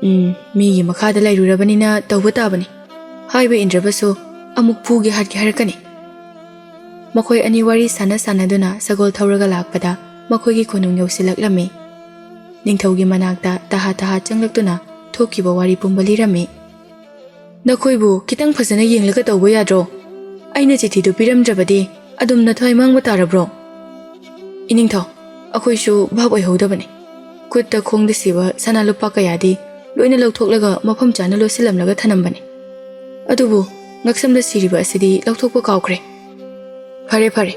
ꯎꯝ, ꯃꯤꯒꯤ ꯃꯈꯥꯗ ꯂꯩꯔꯨꯔꯕꯅꯤꯅ ꯇꯧꯕ ꯇꯥꯕꯅꯤ꯫ ꯍꯥꯏꯕ ꯏꯟꯗ꯭ꯔꯕꯁꯨ ꯑꯃꯨꯛ ꯐꯨꯒꯦ ꯍꯥꯠꯀꯦ ꯍꯥꯏꯔꯛꯀꯅꯤ꯫ ꯃꯈꯣꯏ ꯑꯅꯤ ꯋꯥꯔꯤ ꯁꯥꯟꯅ ꯁꯥꯟꯅꯗꯨꯅ ꯁꯒꯣꯜ ꯊꯧꯔꯒ ꯂꯥꯛꯄꯗ ꯃꯈꯣꯏꯒꯤ ꯀꯣꯅꯨꯡ ꯌꯧꯁꯤꯜꯂꯛꯂꯝꯃꯤ꯫ ꯅꯤꯡꯊꯧꯒꯤ ꯃꯅꯥꯛꯇ ꯇꯍꯥ ꯇꯍꯥ ꯆꯪꯂꯛꯇꯨꯅ ꯊꯣꯛꯈꯤꯕ ꯋꯥꯔꯤ ꯄꯨꯝꯕ ꯂꯤꯔꯝꯃꯤ꯫ "ꯅꯈꯣꯏꯕꯨ ꯈꯤꯇꯪ ꯐꯖꯅ ꯌꯦꯡꯂꯒ ꯇꯧꯕ ꯌꯥꯗ꯭ꯔꯣ? ꯑꯩꯅ ꯆꯤꯊꯤꯗꯨ ꯄꯤꯔꯝꯗ꯭ꯔꯕꯗꯤ ꯑꯗꯨꯝ ꯅꯊ꯭ꯋꯥꯏ ꯃꯥꯡꯕ ꯇꯥꯔꯕ꯭ꯔꯣ?" "ꯏꯅꯤꯡꯊꯧ, ꯑꯩꯈꯣꯏꯁꯨ ꯚꯥꯞ ꯑꯣꯏꯍꯧꯗꯕꯅꯤ꯫ ꯈꯨꯠꯇ ꯈꯣꯡꯗ ꯁꯤꯕ ꯁꯅꯥ ꯂꯨꯄꯥ ꯀꯌꯥꯗꯤ ꯂꯣꯏꯅ ꯂꯧꯊꯣꯛꯂꯒ ꯃꯐꯝ ꯆꯥꯅ ꯂꯣꯠꯁꯤꯜꯂꯝꯂꯒ ꯊꯅꯝꯕꯅꯤ꯫ ꯑꯗꯨꯕꯨ ꯉꯛꯁꯝꯗ ꯁꯤꯔꯤꯕ ꯑꯁꯤꯗꯤ ꯂꯧꯊꯣꯛꯄ ꯀꯥꯎꯈ꯭ꯔꯦ꯫ ꯐꯔꯦ, ꯐꯔꯦ,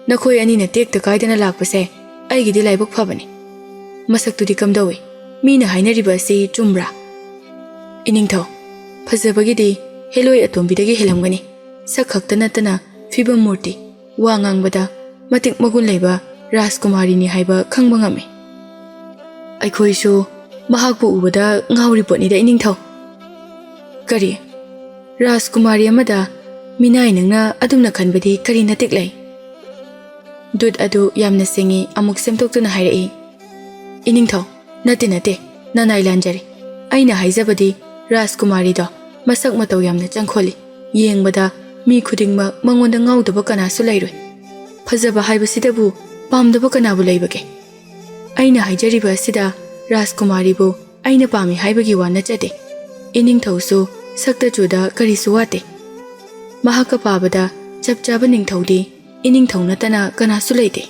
ꯅꯈꯣꯏ ꯑꯅꯤꯅ ꯇꯦꯛꯇ ꯀꯥꯏꯗꯅ ꯂꯥꯛꯄꯁꯦ ꯑꯩꯒꯤꯗꯤ ꯂꯥꯏꯕꯛ ꯐꯕꯅꯤ꯫ ꯃꯁꯛꯇꯨꯗꯤ ꯀꯝꯗꯧꯏ? ꯃꯤꯅ ꯍꯥꯏꯅꯔꯤꯕ ꯑꯁꯤ ꯆꯨꯝꯕ꯭ꯔꯥ?" "ꯏꯅꯤꯡꯊꯧ, ꯐꯖꯕꯒꯤꯗꯤ ꯍꯦꯂꯣꯏ ꯑꯇꯣꯝꯕꯤꯗꯒꯤ ꯍꯦꯜꯂꯝꯒꯅꯤ꯫ ꯁꯛ ꯈꯛꯇ ꯅꯠꯇꯅ ꯐꯤꯕꯝ ꯃꯨꯔꯇꯤ, ꯋꯥ ꯉꯥꯡꯕꯗ ꯃꯇꯤꯛ ꯃꯒꯨꯟ ꯂꯩꯕ ꯔꯥꯖꯀꯨꯃꯥꯔꯤꯅꯤ ꯍꯥꯏꯕ ꯈꯪꯕ ꯉꯝꯃꯤ꯫ ꯑꯩꯈꯣꯏꯁꯨ ꯃꯍꯥꯛꯄꯨ ꯎꯕꯗ ꯉꯥꯎꯔꯤ ꯄꯣꯠꯅꯤꯗ, ꯏꯅꯤꯡꯊꯧ꯫" "ꯀꯔꯤ? ꯔꯥꯖꯀꯨꯃꯥꯔꯤ ꯑꯃꯗ ꯃꯤꯅꯥꯏ ꯅꯪꯅ ꯑꯗꯨꯝꯅ ꯈꯟꯕꯗꯤ ꯀꯔꯤ ꯅꯇꯤꯛ ꯂꯩ?" ꯗꯨꯠ ꯑꯗꯨ ꯌꯥꯝꯅ ꯁꯤꯡꯉꯤ, ꯑꯃꯨꯛ ꯁꯦꯝꯗꯣꯛꯇꯨꯅ ꯍꯥꯏꯔꯛꯏ꯫ "ꯏꯅꯤꯡꯊꯧ, ꯅꯠꯇꯦ, ꯅꯠꯇꯦ, ꯅꯅꯥꯏ ꯂꯥꯟꯖꯔꯦ꯫ ꯑꯩꯅ ꯍꯥꯏꯖꯕꯗꯤ ꯔꯥꯖꯀꯨꯃꯥꯔꯤꯗꯣ ꯃꯁꯛ ꯃꯇꯧ ꯌꯥꯝꯅ ꯆꯪꯈꯣꯜꯂꯤ꯫ ꯌꯦꯡꯕꯗ ꯃꯤ ꯈꯨꯗꯤꯡꯃꯛ ꯃꯉꯣꯟꯗ ꯉꯥꯎꯗꯕ ꯀꯅꯥꯁꯨ ꯂꯩꯔꯣꯏ꯫ ꯐꯖꯕ ꯍꯥꯏꯕꯁꯤꯗꯕꯨ ꯄꯥꯝꯗꯕ ꯀꯅꯥꯕꯨ ꯂꯩꯕꯒꯦ? ꯑꯩꯅ ꯍꯥꯏꯖꯔꯤꯕ ꯑꯁꯤꯗ ꯔꯥꯖꯀꯨꯃꯥꯔꯤꯕꯨ ꯑꯩꯅ ꯄꯥꯝꯃꯤ ꯍꯥꯏꯕꯒꯤ ꯋꯥ ꯅꯠꯆꯗꯦ꯫ ꯏꯅꯤꯡꯊꯧꯁꯨ ꯁꯛꯇ ꯆꯨꯗ ꯀꯔꯤꯁꯨ ꯋꯥꯠꯇꯦ꯫ ꯃꯍꯥꯛꯀ ꯄꯥꯕꯗ ꯆꯞ ꯆꯥꯕ ꯅꯤꯡꯊꯧꯗꯤ ꯏꯅꯤꯡꯊꯧ ꯅꯠꯇꯅ ꯀꯅꯥꯁꯨ ꯂꯩꯇꯦ꯫"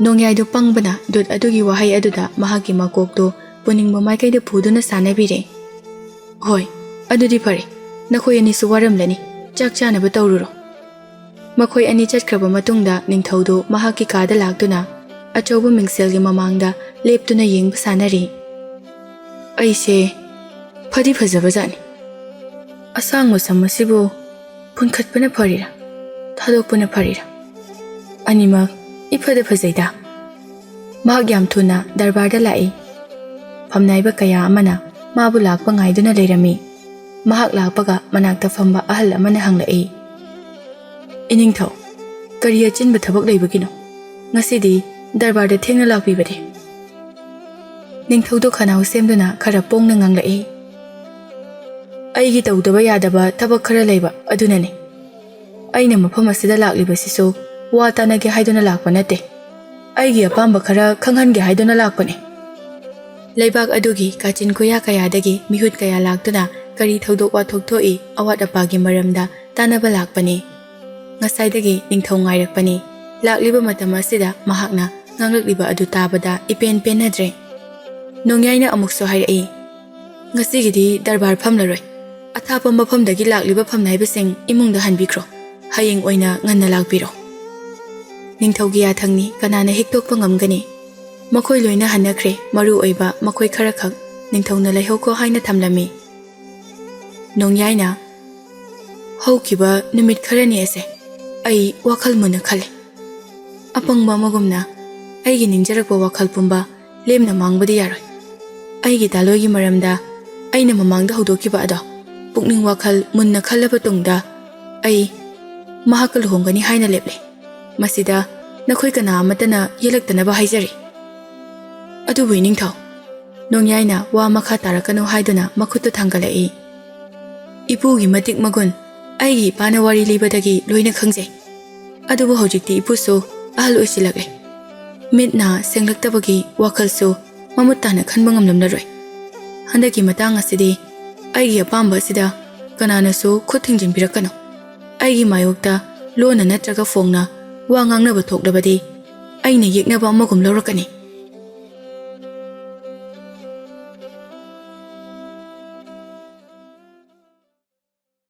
ꯅꯣꯡꯌꯥꯏꯗꯨ ꯄꯪꯕꯅ ꯗꯨꯠ ꯑꯗꯨꯒꯤ ꯋꯥꯍꯩ ꯑꯗꯨꯗ ꯃꯍꯥꯛꯀꯤ ꯃꯀꯣꯛꯇꯨ ꯄꯨꯅꯤꯡꯕ ꯃꯥꯏꯀꯩꯗ ꯄꯨꯗꯨꯅ ꯁꯥꯟꯅꯕꯤꯔꯦ꯫ "ꯍꯣꯏ, ꯑꯗꯨꯗꯤ ꯐꯔꯦ, ꯅꯈꯣꯏ ꯑꯅꯤꯁꯨ ꯋꯥꯔꯝꯂꯅꯤ, ꯆꯥꯛ ꯆꯥꯅꯕ ꯇꯧꯔꯨꯔꯣ꯫" ꯃꯈꯣꯏ ꯑꯅꯤ ꯆꯠꯈ꯭ꯔꯕ ꯃꯇꯨꯡꯗ ꯅꯤꯡꯊꯧꯗꯨ ꯃꯍꯥꯛꯀꯤ ꯀꯥꯗ ꯂꯥꯛꯇꯨꯅ ꯑꯆꯧꯕ ꯃꯤꯡꯁꯦꯜꯒꯤ ꯃꯃꯥꯡꯗ ꯂꯦꯞꯇꯨꯅ ꯌꯦꯡꯕ ꯁꯥꯟꯅꯔꯤ꯫ "ꯑꯩꯁꯦ ꯐꯗꯤ ꯐꯖꯕꯖꯥꯠꯅꯤ꯫ ꯑꯁꯥꯡꯕ ꯁꯝ ꯑꯁꯤꯕꯨ ꯄꯨꯟꯈꯠꯄꯅ ꯐꯔꯤꯔꯥ, ꯊꯥꯗꯣꯛꯄꯅ ꯐꯔꯤꯔꯥ? ꯑꯅꯤꯃꯛ ꯏꯐꯗ ꯐꯖꯩꯗ꯫" ꯃꯍꯥꯛ ꯌꯥꯝ ꯊꯨꯅ ꯗꯔꯕꯥꯔꯗ ꯂꯥꯛꯏ꯫ ꯐꯝꯅꯥꯏꯕ ꯀꯌꯥ ꯑꯃꯅ ꯃꯥꯕꯨ ꯂꯥꯛꯄ ꯉꯥꯏꯗꯨꯅ ꯂꯩꯔꯝꯃꯤ꯫ ꯃꯍꯥꯛ ꯂꯥꯛꯄꯒ ꯃꯅꯥꯛꯇ ꯐꯝꯕ ꯑꯍꯜ ꯑꯃꯅ ꯍꯪꯂꯛꯏ꯫ ꯏꯅꯤꯡꯊꯧ, ꯀꯔꯤ ꯑꯆꯤꯟꯕ ꯊꯕꯛ ꯂꯩꯕꯒꯤꯅꯣ? ꯉꯁꯤꯗꯤ ꯗꯔꯕꯥꯔꯗ ꯊꯦꯡꯅ ꯂꯥꯛꯄꯤꯕꯗꯤ? ꯅꯤꯡꯊꯧꯗꯣ ꯈꯅꯥꯎ ꯁꯦꯝꯗꯨꯅ ꯈꯔ ꯄꯣꯡꯅ ꯉꯥꯡꯂꯛꯏ꯫ ꯑꯩꯒꯤ ꯇꯧꯗꯕ ꯌꯥꯗꯕ ꯊꯕꯛ ꯈꯔ ꯂꯩꯕ ꯑꯗꯨꯅꯅꯤ꯫ ꯑꯩꯅ ꯃꯐꯝ ꯑꯁꯤꯗ ꯂꯥꯛꯂꯤꯕꯁꯤꯁꯨ ꯋꯥ ꯇꯥꯅꯒꯦ ꯍꯥꯏꯗꯨꯅ ꯂꯥꯛꯄ ꯅꯠꯇꯦ꯫ ꯑꯩꯒꯤ ꯑꯄꯥꯝꯕ ꯈꯔ ꯈꯪꯍꯟꯒꯦ ꯍꯥꯏꯗꯨꯅ ꯂꯥꯛꯄꯅꯤ꯫ ꯂꯩꯕꯥꯛ ꯑꯗꯨꯒꯤ ꯀꯥꯆꯤꯟ ꯀꯣꯌꯥ ꯀꯌꯥꯗꯒꯤ ꯃꯤꯍꯨꯠ ꯀꯌꯥ ꯂꯥꯛꯇꯨꯅ ꯀꯔꯤ ꯊꯧꯗꯣꯛ ꯋꯥꯊꯣꯛ ꯊꯣꯛꯏ, ꯑꯋꯥꯠ ꯑꯄꯥꯒꯤ ꯃꯔꯝꯗ ꯇꯥꯟꯅꯕ ꯂꯥꯛꯄꯅꯤ꯫ ꯉꯁꯥꯏꯗꯒꯤ ꯅꯤꯡꯊꯧ ꯉꯥꯏꯔꯛꯄꯅꯤ꯫ ꯂꯥꯛꯂꯤꯕ ꯃꯇꯝ ꯑꯁꯤꯗ ꯃꯍꯥꯛꯅ ꯉꯥꯡꯂꯛꯂꯤꯕ ꯑꯗꯨ ꯇꯥꯕꯗ ꯏꯄꯦꯟ ꯄꯦꯟꯅꯗ꯭ꯔꯦ꯫ ꯅꯣꯡꯌꯥꯏꯅ ꯑꯃꯨꯛꯁꯨ ꯍꯥꯏꯔꯛꯏ, "ꯉꯁꯤꯒꯤꯗꯤ ꯗꯔꯕꯥꯔ ꯐꯝꯂꯔꯣꯏ꯫ ꯑꯊꯥꯞꯄ ꯃꯐꯝꯗꯒꯤ ꯂꯥꯛꯂꯤꯕ ꯐꯝꯅꯥꯏꯕꯁꯤꯡ ꯏꯃꯨꯡꯗ ꯍꯟꯕꯤꯈ꯭ꯔꯣ꯫ ꯍꯌꯦꯡ ꯑꯣꯏꯅ ꯉꯟꯅ ꯂꯥꯛꯄꯤꯔꯣ꯫ ꯅꯤꯡꯊꯧꯒꯤ ꯌꯥꯊꯪꯅꯤ ꯀꯅꯥꯅ ꯍꯤꯛꯇꯣꯛꯄ ꯉꯝꯒꯅꯤ? ꯃꯈꯣꯏ ꯂꯣꯏꯅ ꯍꯟꯅꯈ꯭ꯔꯦ, ꯃꯔꯨ ꯑꯣꯏꯕ ꯃꯈꯣꯏ ꯈꯔꯈꯛ ꯅꯤꯡꯊꯧꯅ ꯂꯩꯍꯧꯈꯣ ꯍꯥꯏꯅ ꯊꯝꯂꯝꯃꯤ꯫" ꯅꯣꯡꯌꯥꯏꯅ, "ꯍꯧꯈꯤꯕ ꯅꯨꯃꯤꯠ ꯈꯔꯅꯤ ꯑꯁꯦ ꯑꯩ ꯋꯥꯈꯜ ꯃꯨꯟꯅ ꯈꯜꯂꯤ꯫ ꯑꯄꯪꯕ ꯑꯃꯒꯨꯝꯅ ꯑꯩꯒꯤ ꯅꯤꯡꯖꯔꯛꯄ ꯋꯥꯈꯜ ꯄꯨꯝꯕ ꯂꯦꯝꯅ ꯃꯥꯡꯕꯗꯤ ꯌꯥꯔꯣꯏ꯫ ꯑꯩꯒꯤ ꯗꯥꯂꯣꯏꯒꯤ ꯃꯔꯝꯗ ꯑꯩꯅ ꯃꯃꯥꯡꯗ ꯍꯧꯗꯣꯛꯈꯤꯕ ꯑꯗꯣ ꯄꯨꯛꯅꯤꯡ ꯋꯥꯈꯜ ꯃꯨꯟꯅ ꯈꯜꯂꯕ ꯇꯨꯡꯗ ꯑꯩ ꯃꯍꯥꯛꯀ ꯂꯨꯍꯣꯡꯒꯅꯤ ꯍꯥꯏꯅ ꯂꯦꯞꯂꯦ꯫ ꯃꯁꯤꯗ ꯅꯈꯣꯏ ꯀꯅꯥ ꯑꯃꯠꯇꯅ ꯌꯦꯠꯂꯛꯇꯅꯕ ꯍꯥꯏꯖꯔꯤ꯫" "ꯑꯗꯨꯕꯨ ꯏꯅꯤꯡꯊꯧ," ꯅꯣꯡꯌꯥꯏꯅ ꯋꯥ ꯃꯈꯥ ꯇꯥꯔꯛꯀꯅꯨ ꯍꯥꯏꯗꯨꯅ ꯃꯈꯨꯠꯇꯨ ꯊꯥꯡꯒꯠꯂꯛꯏ꯫ "ꯏꯄꯨꯒꯤ ꯃꯇꯤꯛ ꯃꯒꯨꯟ ꯑꯩꯒꯤ ꯏꯄꯥꯅ ꯋꯥꯔꯤ ꯂꯤꯕꯗꯒꯤ ꯂꯣꯏꯅ ꯈꯪꯖꯩ꯫ ꯑꯗꯨꯕꯨ ꯍꯧꯖꯤꯛꯇꯤ ꯏꯄꯨꯁꯨ ꯑꯍꯜ ꯑꯣꯏꯁꯤꯜꯂꯛꯂꯦ꯫ ꯃꯤꯠ ꯅꯥ ꯁꯦꯡꯂꯛꯇꯕꯒꯤ ꯋꯥꯈꯜꯁꯨ ꯃꯃꯨꯠ ꯇꯥꯅ ꯈꯟꯕ ꯉꯝꯂꯝꯂꯔꯣꯏ꯫ ꯍꯟꯗꯛꯀꯤ ꯃꯇꯥꯡ ꯑꯁꯤꯗꯤ ꯑꯩꯒꯤ ꯑꯄꯥꯝꯕ ꯑꯁꯤꯗ ꯀꯅꯥꯅꯁꯨ ꯈꯨꯠ ꯊꯤꯡꯖꯤꯟꯕꯤꯔꯛꯀꯅꯨ꯫ ꯑꯩꯒꯤ ꯃꯥꯌꯣꯛꯇ ꯂꯣꯟꯅ ꯅꯠꯇ꯭ꯔꯒ ꯐꯣꯡꯅ ꯋꯥ ꯉꯥꯡꯅꯕ ꯊꯣꯛꯂꯕꯗꯤ ꯑꯩꯅ ꯌꯦꯛꯅꯕ ꯑꯃꯒꯨꯝ ꯂꯧꯔꯛꯀꯅꯤ꯫